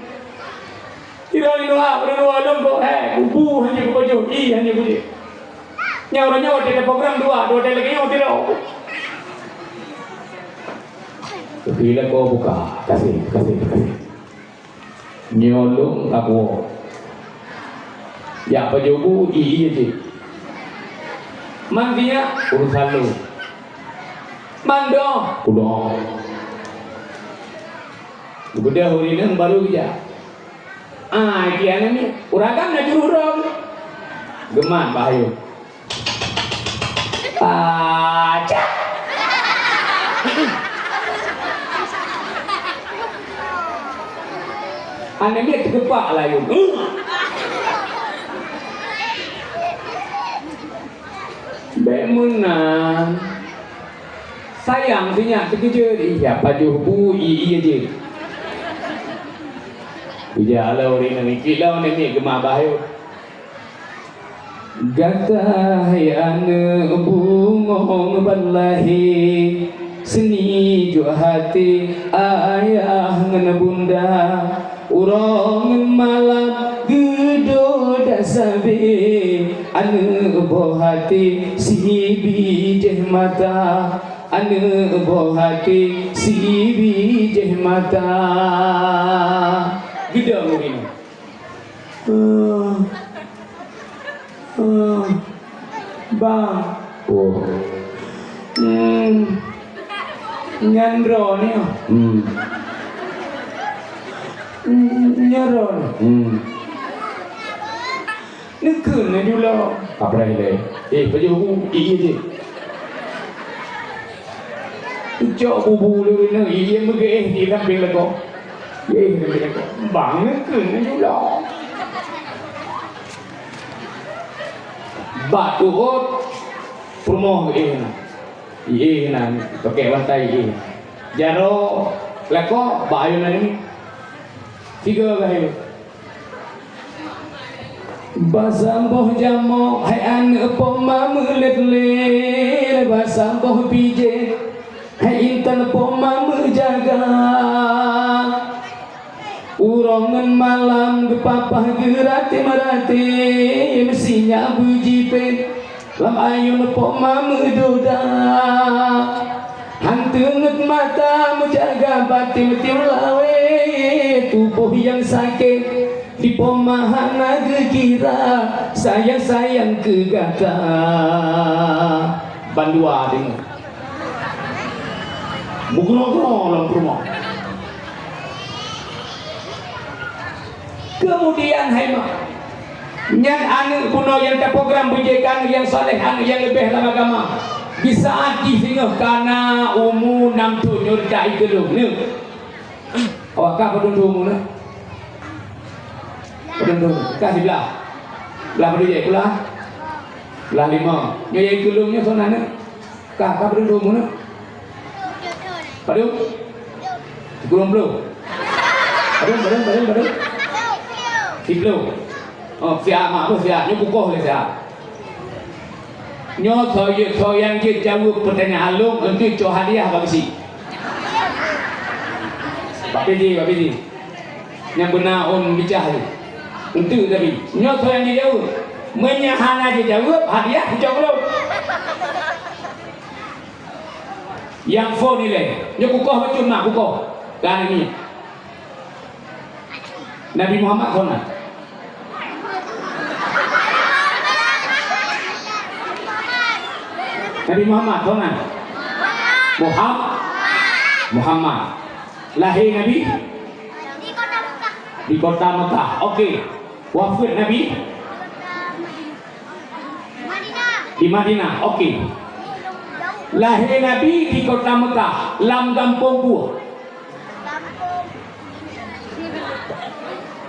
Sidroe neuhak, neuhak lôn kok, eh, kubu hana kupajoh, ié hana kujép. Nyoe uroe nyoe watèe program dua, dua watèe lagèe nyoe sidroe. Tapi lakoe buka. Kasih, kasih, kasih. Nyoe lôn ka kuwoe. Jak pajoh bu, ié jih. Man sinyak, urusan lôn. Man doh, udoe. Geubeudôh ureueng inong baru geujak. Ah, ié aneuk miet, ureueng agam na jurôh droe. Geumat bak ayôn. Pacah! Aneuk miet teugeupak lam ayôn. Bèk meunan. Sayang sinyak teukeujot, ih, ya pajoh bu, ié jih. Geujak lom ureueng inong, ié lom aneuk miet geumat bak ayôn. Gata hai aneuk bungong ban lahé, seunijok até ayah ngon bunda. Uroe ngon malam geudodak sabé, aneuk boh até sibijéh mata, aneuk boh até sibijéh mata. Geudong ureueng inong. Eh, eh, Bang. Oh. Hmm. Nyan droeneuh. Hmm. Hmm, nyan droeneuh. Hmm. Neukheun laju lom. Apa dah ilèe? Eh, pajoh bu, ié jih. Ucok bu bu lôn, ié meugeuéh di sampéng lakoe. Eh, bang ngeukheun ngon jula. Bak tuot peurumoh eh na. Ié na, pakèk bantai ié. Jaroe lakoe bak ayôn nyan. Tiga kali. Basa boh jamok hai aneuk poma meulét lé, basa boh bijéh hai intan poma meujaga. Uroe ngon malam geupapah geuraté-raté, meusinya beujipét lam ayôn poma meudoda. Han teungeut mata meujaga batin tim lawé, tuboh nyang sakét di poma hana geukira, sayang-sayang keu gata. Bandua deungoe. Meugroe-groe lam peurumoh. Keumudian hai ma, nyan aneuk bunoe nyang taprogram beujeuet keu aneuk nyang saleh, aneuk nyang leubeh lam agama. Disaat jih singoh ka na umu nam thôn nyoe dak ikeu lôn nyoe. Awak kah padum thôn umu nyoe? Padum thôn? Kah siblah. Blah padum jih? Blah, blah lima. Nyoe nyang ikeu lôn nyoe soe nan nyoe? Ka, ka padum thôn umu nyoe? Padum? Sikureueng ploh? Padum, padum, padum, padum? Siploh. Oh, siap mak, oh, siap. Nyoe kukoh lé siap. Nyoe soe, soe nyang jeuet jaweueb peutanyaan lôn, eunteuk cok hadiah bak bisi. Bak P J, bak P J. Nyang beuna ôn bicah lé. Eunteuk tapi. Nyoe soe nyang jeuet jaweueb. Meunyoe hana jeuet jaweueb, hadiah kucok lôn. Nyang phôn ilée. Nyoe kukoh bacut mak, kukoh. Ka nyoe. Nabi Muhammad soe nan? Nabi Muhammad soe nan? Muham-, Muhammad. Lahé Nabi? Di kota Mekah. Oke. Wafeuet Nabi? Di Madinah, oke. Lahé Nabi di kota Mekah, lam gampông peue?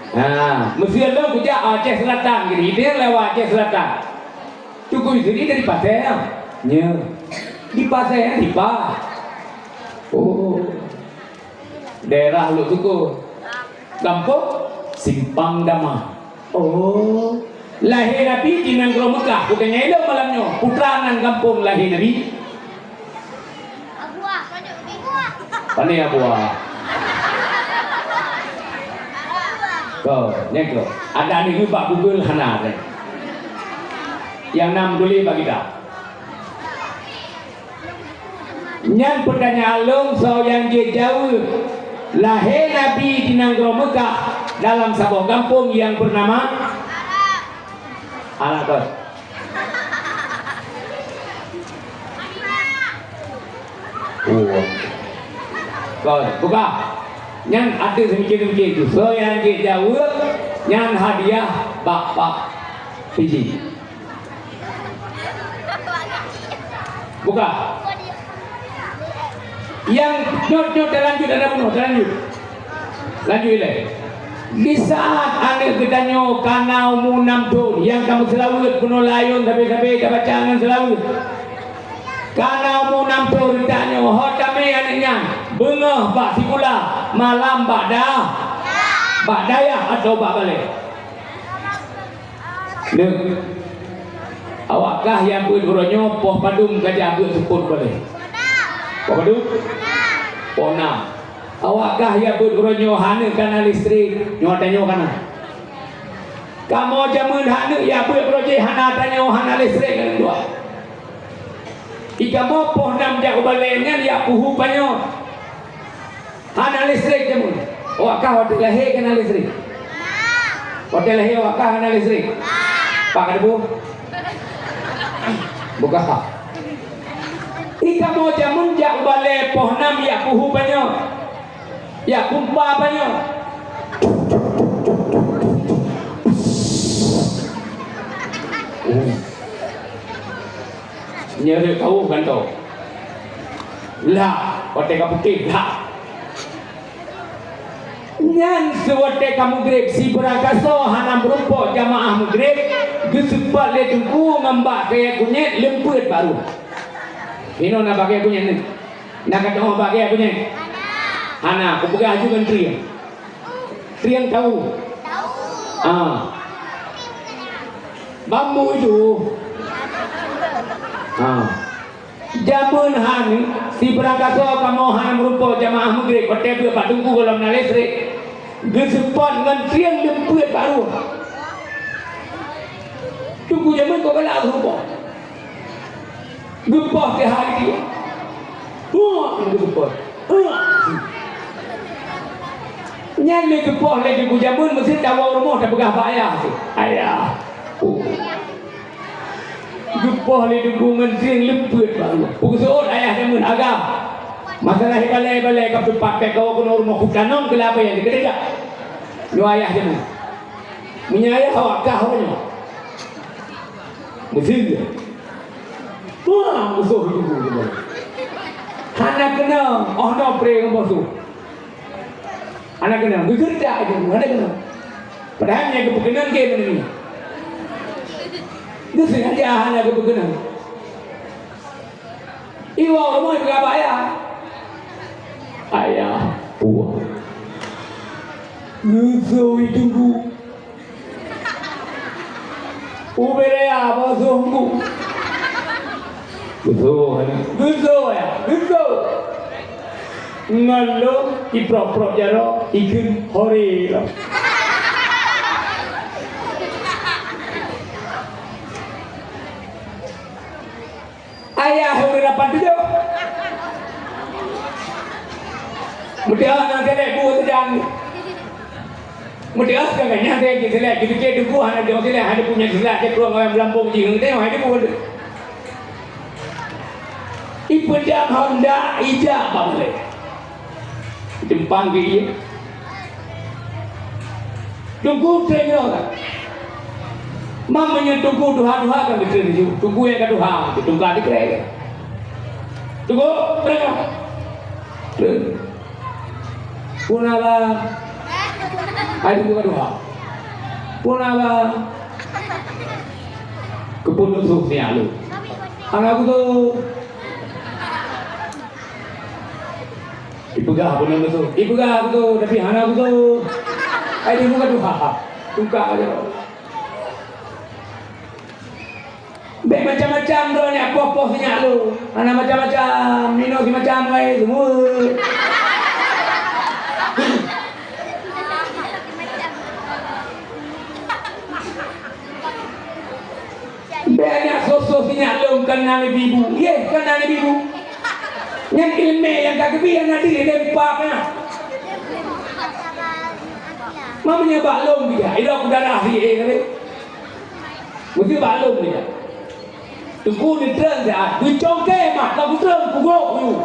Ha, meuseu lôn kujak Aceh Selatan, jadi idéh lewat Aceh Selatan. Teungku Yusri dari Pasé, ya? Nya. Di Pasé, ya, di Pa. Oh. Daerah Lhoksukon. Gampông Simpang Damai. Oh. Lahé Nabi di nanggroe Mekah, bukan nyang ilôn malam nyoe. Peue nan gampông lahé Nabi? Abuah. Pane Abuah? Ko, nyan ko. Ada ni bak Google hana deh. Nyang na meutuléh bak kita. Nyan peutanyaan lôn soe nyang jeuet jaweueb. Lahé Nabi di nanggroe Meukah dalam saboh gampông nyang beunama Arab. Kon. Kon, buka. Nyan ateueh seumiké-seumiké tu. Soe nyang jeuet jaweueb, nyan hadiah bak, bak Fiji. Buka. Nyang nyoe, nyoe talanjut, ada bunoe, talanjut. Lanjut ilée. Di saat aneuk geutanyoe ka na umu nam thon, nyang ka meuseulaweuet bunoe layôn sabe-sabe tabaca ngon seulaweuet. Ka na umu nam thon tanyoe, ho tamé aneuk nyan, beungoh bak sikula, malam bak da-, bak dayah atawa bak balée. Neuk. Awak kah nyang beuet uroe nyoe poh padum ka jak beuet seupôt balée? Poh padum? Poh nam. Awak kah nyang beuet uroe nyoe hana kana listrik? Nyoe tanyoe kana. Kamoe jameun hana nyang beuet uroe jih hana tanyoe hana listrik ngon dua. Di kamoe poh nam jak u balée nyan jak puhu panyöt. Hana listrik jameun. Awak kah watée lahé kana listrik? Watée lahé awak kah hana listrik? Pak ka deubu? Buka. Di kamoe jameun jak u balée poh nam jak puhu panyöt. Jak pumpa panyöt. Nyoe rhot kawöh gantoe. Lah, watée ka putéh, lah. Nyan seuwatée ka meugreb, sibeurangkasoe hana meurumpok jamaah meugreb, geuseupôt lé Teungku ngon bak kayée kunyét leumpeuet bak rueng. Inoe na bak kayée kunyét nyoe? Na ka teungoh bak kayée kunyét? Hana, kupeugah aju ngon trieng. Trieng tahu? Ah. Bambu itu. Ah. Jameun han, sibeurangkasoe kamoe hana meurumpok jamaah meugreb, watée beuet bak Teungku gohlom na listrik, geuseupôt ngon trieng leumpeuet bak rueng. Teungku jameun kok galak meurumpok. Geupoh teuhah dia. Huh, geupoh. Huh. Nyan lé geupoh lé Teungku jameun, meusti tawoe rumoh tapeugah bak ayah tu. Ayah. Oh. Geupoh lé Teungku ngon trieng leumpeuet bak rueng. Peugeusuet ayah jameun agam. Masalah ibalée-ibalée ka teupat pék kawoe keunoe rumoh kutanong keu lapée nyang teukeudeh. Nyoe ayah jameun. Meunyoe ayah awak kah awak nyoe. Meuseue. Tuang musoh Teungku. Hana keunong, oh no pre ngon boh su. Hana keunong, geugeureudak Teungku, hana keunong. Padahai nyang geupeukeunan ke meunyoe. Geusengaja hana geupeukeunan. Iwoe rumoh ipeugah bak ayah. Ayah, puah. Geusoe Teungku. Ubé raya boh su Teungku. Geusoe, geusoe ya, geusoe. Ngon lôn iprok-prok jaroe, ikheun hore lom. Ayah ureueng lapan tujoh. Meuteu'oh ngon silek bu sajan. Meuteu'oh ka nyan silek, silek, jipike Teungku hana jok silek, hana punya silek, cit krueng awai meulampong jih ngon teu'oh, hana bu. Ipeudam honda ijak bak balée. Teumpang keu ié. Teungku treun nyoe kan. Mam meunyoe teungku tuha-tuha kan geutreun laju. Teungku nyang ka tuha, geutungka dikeue. Teungku, treun nyoe. Treun. Peue na ba? Hai teungku ka tuha. Peue na ba? Keupeue neusoh siat lôn. Hana kusoh. Ipeugah beuneuh beutôi. Ipeugah beutôi, tapi hana beutôi. Ai di muka tuha. Tungka aja. Bèk macam-macam droeneuh poh-poh sinyak lôn. Hana macam-macam, minoe simacam wae seumeu. Bèk nyak soe-soe sinyak lôn kon na neubi bu. Yeh, kon na neubi bu. Nyan ileumèe nyang ka geubi hana deuh lé pap na. Meunyoe bak lôn bijak, idok darah sie tadi. Meusti bak lôn bijak. Teungku neutreun siat, geucongke mat, ka geutrön kugok kuyue.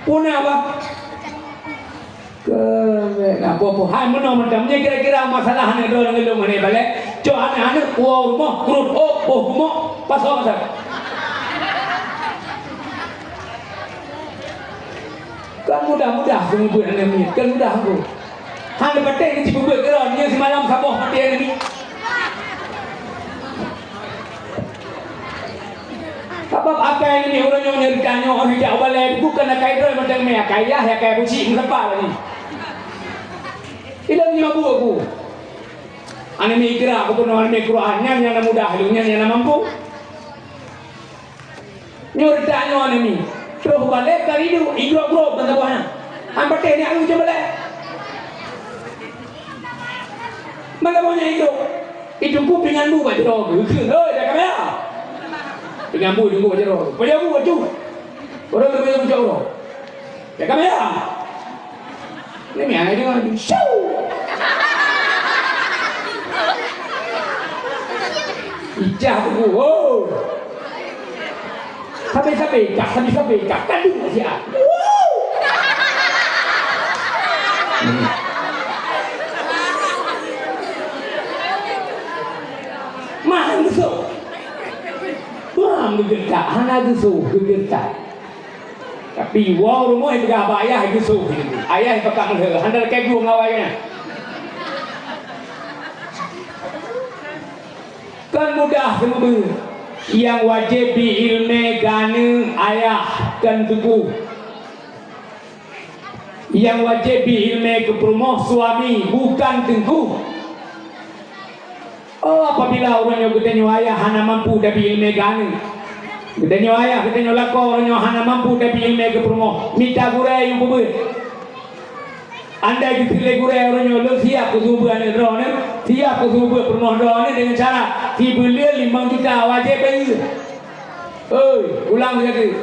Peue na, Bah? Keubeue na peue-peue hai meunoe mantong. Nyan kira-kira masalah aneuk droe ngon lôn aneuk balek. Cok aneuk-aneuk woe rumoh krut ôk boh bumoe pasoe masak. Kan mudah-mudah seumeubeuet aneuk miet, kan mudah tu. Hana patéh keu cipeubuet keudroe, nyoe simalam saboh patéh aneuk miet. Sabab akai nyoe ureueng nyoe nyang tanyoe hijak balai bukan akai droe mantong mé akai yah, akai buci meusapat lagi. Ilôn nyoe bu aku. Aneuk miet Iqra, aku peunoh aneuk miet Quran, nyan nyang na mudah lôn, nyan nyang na mampu. Nyoe redak nyoe aneuk miet. Troh balek ka rindu, igrok-grok ban saboh nyan. Han patéh nyak lôn cit balek. Ban saboh nyan igrok. Itungku pingan bu bak jaroe geuh, hei, dak kamera. Pingan bu itungku bak jaroe. Bak jaroe bu bak tu. Orang tu bak jaroe. Dak kamera. Ni mi ai deungon. Shoo! Ijah tu. Oh. Sabe-sabe kah, sabe-sabe kah, kadu siat. Mah geusoh. Mah geugetak, hana geusoh, geugetak. Ka Pi woe rumoh peugah bak ayah geusoh. Ayah pakak meuheueh, hana lakée geuh ngon awaknyan. Kon mudah seumeubeuet. Nyang wajéb bi iéleumé keu aneuk ayah kon teungku. Nyang wajéb bi iéleumé keu peurumoh suami bukan teungku. Oh, apabila ureuëng nyoe geutanyoe ayah hana mampu tabi iéleumé keu aneuk, geutanyoe ayah geutanyoe lakoe ureuëng nyoe hana mampu tabi iéleumé keu peurumoh, mita gurée yue peubeuet. Andai geukheun lé gurée ureuëng nyoe lôn siab keu seumeubeuet aneuk droeneuh, siab keu seumeubeuet peurumoh droeneuh deungon syarat sibuleuen limong juta wajéb bayeue. Oi, ulang lagée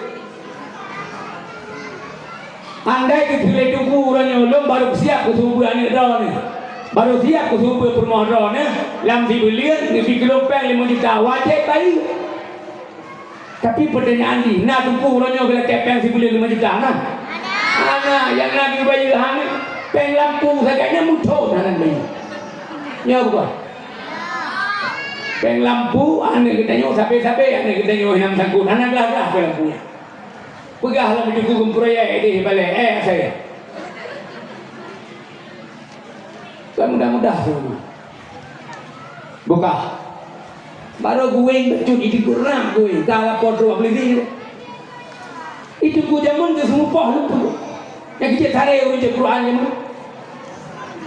Andai geukheun lé teungku uroe nyoe lôn barô siab keu seumeubeuet aneuk droeneuh, barô siab keu seumeubeuet peurumoh droeneuh, lam sibuleuen neubi keu lôn péng limong juta, wajéb bayeue. Tapi peutanyaan jih, na teungku uroe nyoe geulakée péng sibuleuen limong juta na? Hana, nyang na geubayeue hana. Péng lampu sagai nyan muthon hana bayeue. Nyoe bukan. Péng lampu aneuk geutanyoe sabe-sabe aneuk geutanyoe nyang sangkot hana glah-glah péng lampu nyan. Peugah lam teungku geuproyek deh balée, eh, asai. Kan mudah-mudah tu. Buka. Baru gueng becut, itu kurang gueng. Dah lapor tu polisi. Itu ku jameun ke semua poh lupa. Yang kecil tarik urut je Quran jameun.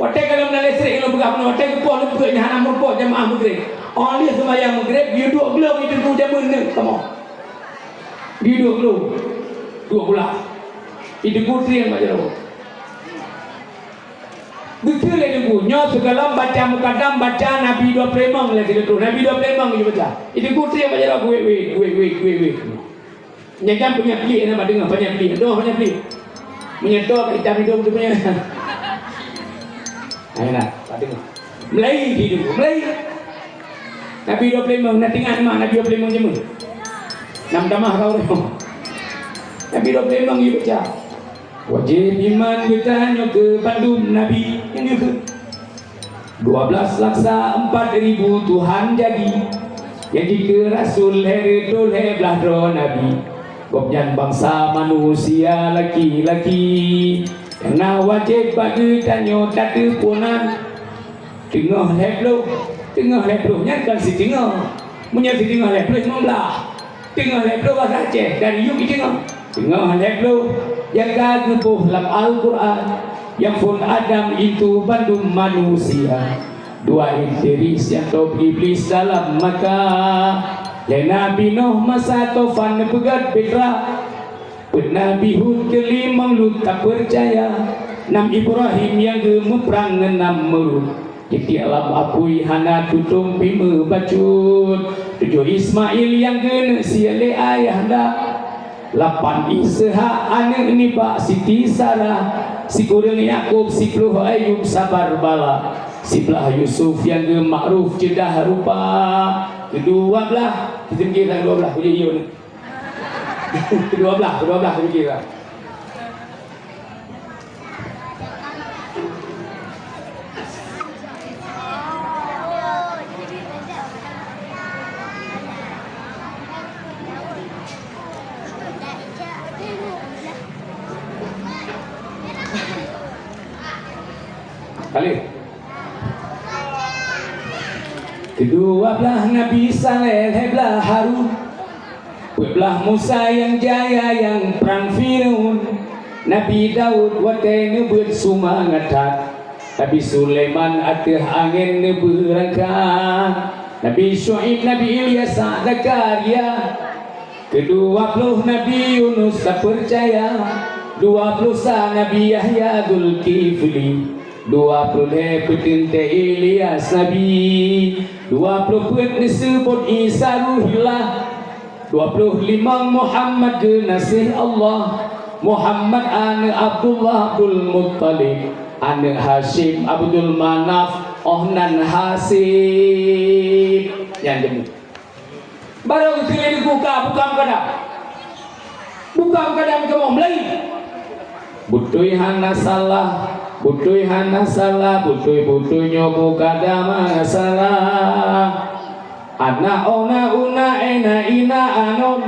Watée ka lom na listrik, lom peugah bunoe, watée geupoh leupeue nyan hana meurumpok jamaah Maghrib. Óh lheueh seumayang Maghrib, geuyue duek glông di teungku jameun nyoe kamoe. Geuyue duek glông, duek bulan. Di teungku trieng bak jaroe. Geukheun lé teungku, nyoe sigohlom baca mukadam, baca Nabi dua ploh limong lé sigohlom. Nabi dua ploh limong geuyue baca. Di teungku trieng bak jaroe, wéh, wéh, wéh. Nyan kan panyaklik na bak teungoh, panyaklik. Doh panyaklik. Meunyoe doh ka itam idong tu punya. Hai nah, bak teungoh. Mulai hidup, mulai. Nabi dua ploh limong, na teuingat mak Nabi dua ploh limong jameun. Nam tamah kau. Nabi dua ploh limong geuyue baca. Wajéb iman geutanyoe keu bandum nabi nyang geukheun. Dua belas laksa empat ribu Tuhan jadi, nyang jikeue rasul lhée reutôh lhée blaih droe nabi. Gobnyan bansa manusia laki-laki, nyang na wajéb bak geutanyoe tateupeue nan. Teungoh lhée ploh, teungoh lhée ploh nyan kon siteungoh. Meunyoe siteungoh lhée ploh limong blaih. Teungoh lhée ploh bahasa Aceh dari yub iteungoh. Teungoh lhée ploh nyang ka geuboh lam Al-Qur'an, nyang phon Adam intu bandum manusia. Dua Idris nyang top Iblis dalam Makkah. Lhée Nabi Nuh masa tofan neupeugét petra. Peuet Nabi Hud keu limong Lut tapeucaya. Nam Ibrahim nyang geumeuprang ngon Namrud. Jitiek lam apui hana tutong pi meubacut. Tujoh Ismail nyang geuneuk sie lé ayahanda. Lapan Ishak aneuk nibak Siti Sarah. Sikureueng Yakub, siploh Ayub sabar bala. Siblaih Yusuf nyang geumakruf ceudah rupa. Keudua blaih, seutinggi nyang dua blaih, kujeuet yue. Keudua blaih, keudua blaih, seutinggi lah. Kali. Keudua blaih Nabi Saleh, lhée blaih Harun. Peuet blaih Musa nyang jaya nyang prang Fir'aun. Nabi Daud watée neubeuet seumangat that. Nabi Sulaiman ateueh angén neubeurangkat. Nabi Syu'aib, Nabi Ilyas, Zakaria. Keudua ploh Nabi Yunus tapeucaya, dua ploh sa Nabi Yahya Zulkifli, dua ploh lhée peuteuntée Ilyas Nabi, dua ploh peuet neuseubot Isa Ruhillah, dua ploh limong Muhammad geunaséh Allah, Muhammad aneuk Abdullah Abdul Muttalib, aneuk Hasyim Abdul Manaf, óh nan Hasyim. Nyan jeuet. Barô geukheun lé teungku ka buka mukadam. Buka mukadam kamoe mulai. Beutôi hana salah, beutôi hana salah, beutôi-beutôi nyoe mukadam hana salah. Anak ona una ena ina anon.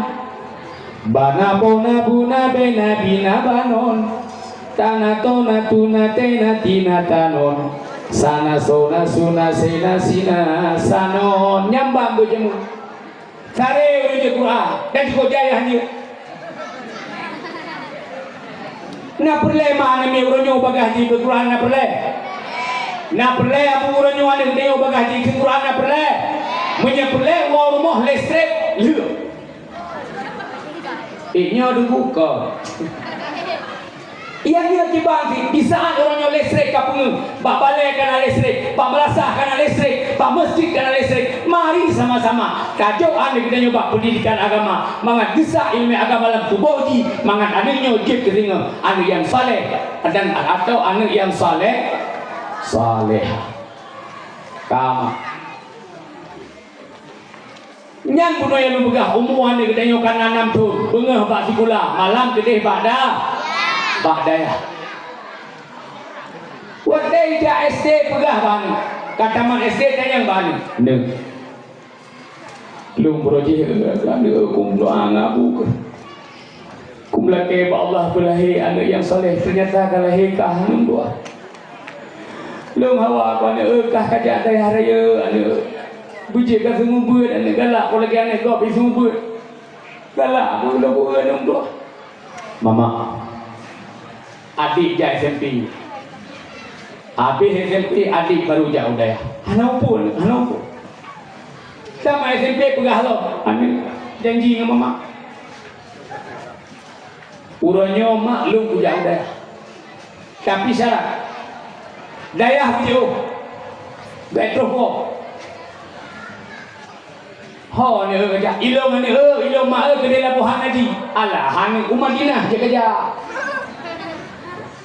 Bana bona buna bena bina banon. Tana tona tuna tena tina tanon. Sana sona suna sena sina sanon. Nyambang beujeumu. Sare ureueng jeuet Quran dan jikok jayah jeuet. Na peureulée ma aneuk miet uroe nyoe bagah jih beuquran na peureulée? Na peureulée abu uroe nyoe aneuk geutanyoe bagah jih beuquran na peureulée? Meunyoe peureulée, woe rumoh listrik lheueh. Eh, nyoe dubu ko. Iya, iya, kiban di, di saat uroe nyoe listrik ka peungeuh, bak balée ka na listrik, bak meulasah ka na listrik, bak meuseujid ka na listrik. Mari sama-sama tajok aneuk geutanyoe bak peundidikan agama, mangat geusak ileumé agama lam tuboh jih, mangat aneuk nyoe jeuet keu singoh aneuk nyang saleh dan atau aneuk nyang saleh, salehah. Kama. Nyan bunoe nyang lôn peugah, umu aneuk geutanyoe ka na nam thon, beungoh bak sikula, malam keudeh bak da-, bak dayah. Watée jak S D peugah bak aneuk, ka tamat S D tanyong bak aneuk, "Neuk, lôn beurojih, aneuk, keu doa ngon abu keuh." Kumeulakée bak Allah peulahé aneuk nyang saleh, teunyata ka lahé ka hana dua. Lôn hawa keu aneuk, kah kajak dayah rayeuk aneuk. Beujeuet ka seumeubeuet aneuk, galak keu lagée aneuk gob seumeubeuet. Galak abu lôn beuet aneuk dua. Mama, adik jak S M P. Habéh S M P, adik baru jak u dayah. Hana upun, hana upun. Sama S M P peugah lom, aneuk janji ngon mama. Uroe nyoe mak lôn kujak u dayah. Tapi syarat, dayah kujiôh, bèk troh woe. Ho aneuk eu kajak, ilôn aneuk eu, ilôn mak eu keudeh Labuhan Haji. Alah, aneuk u Madinah jeuet kajak.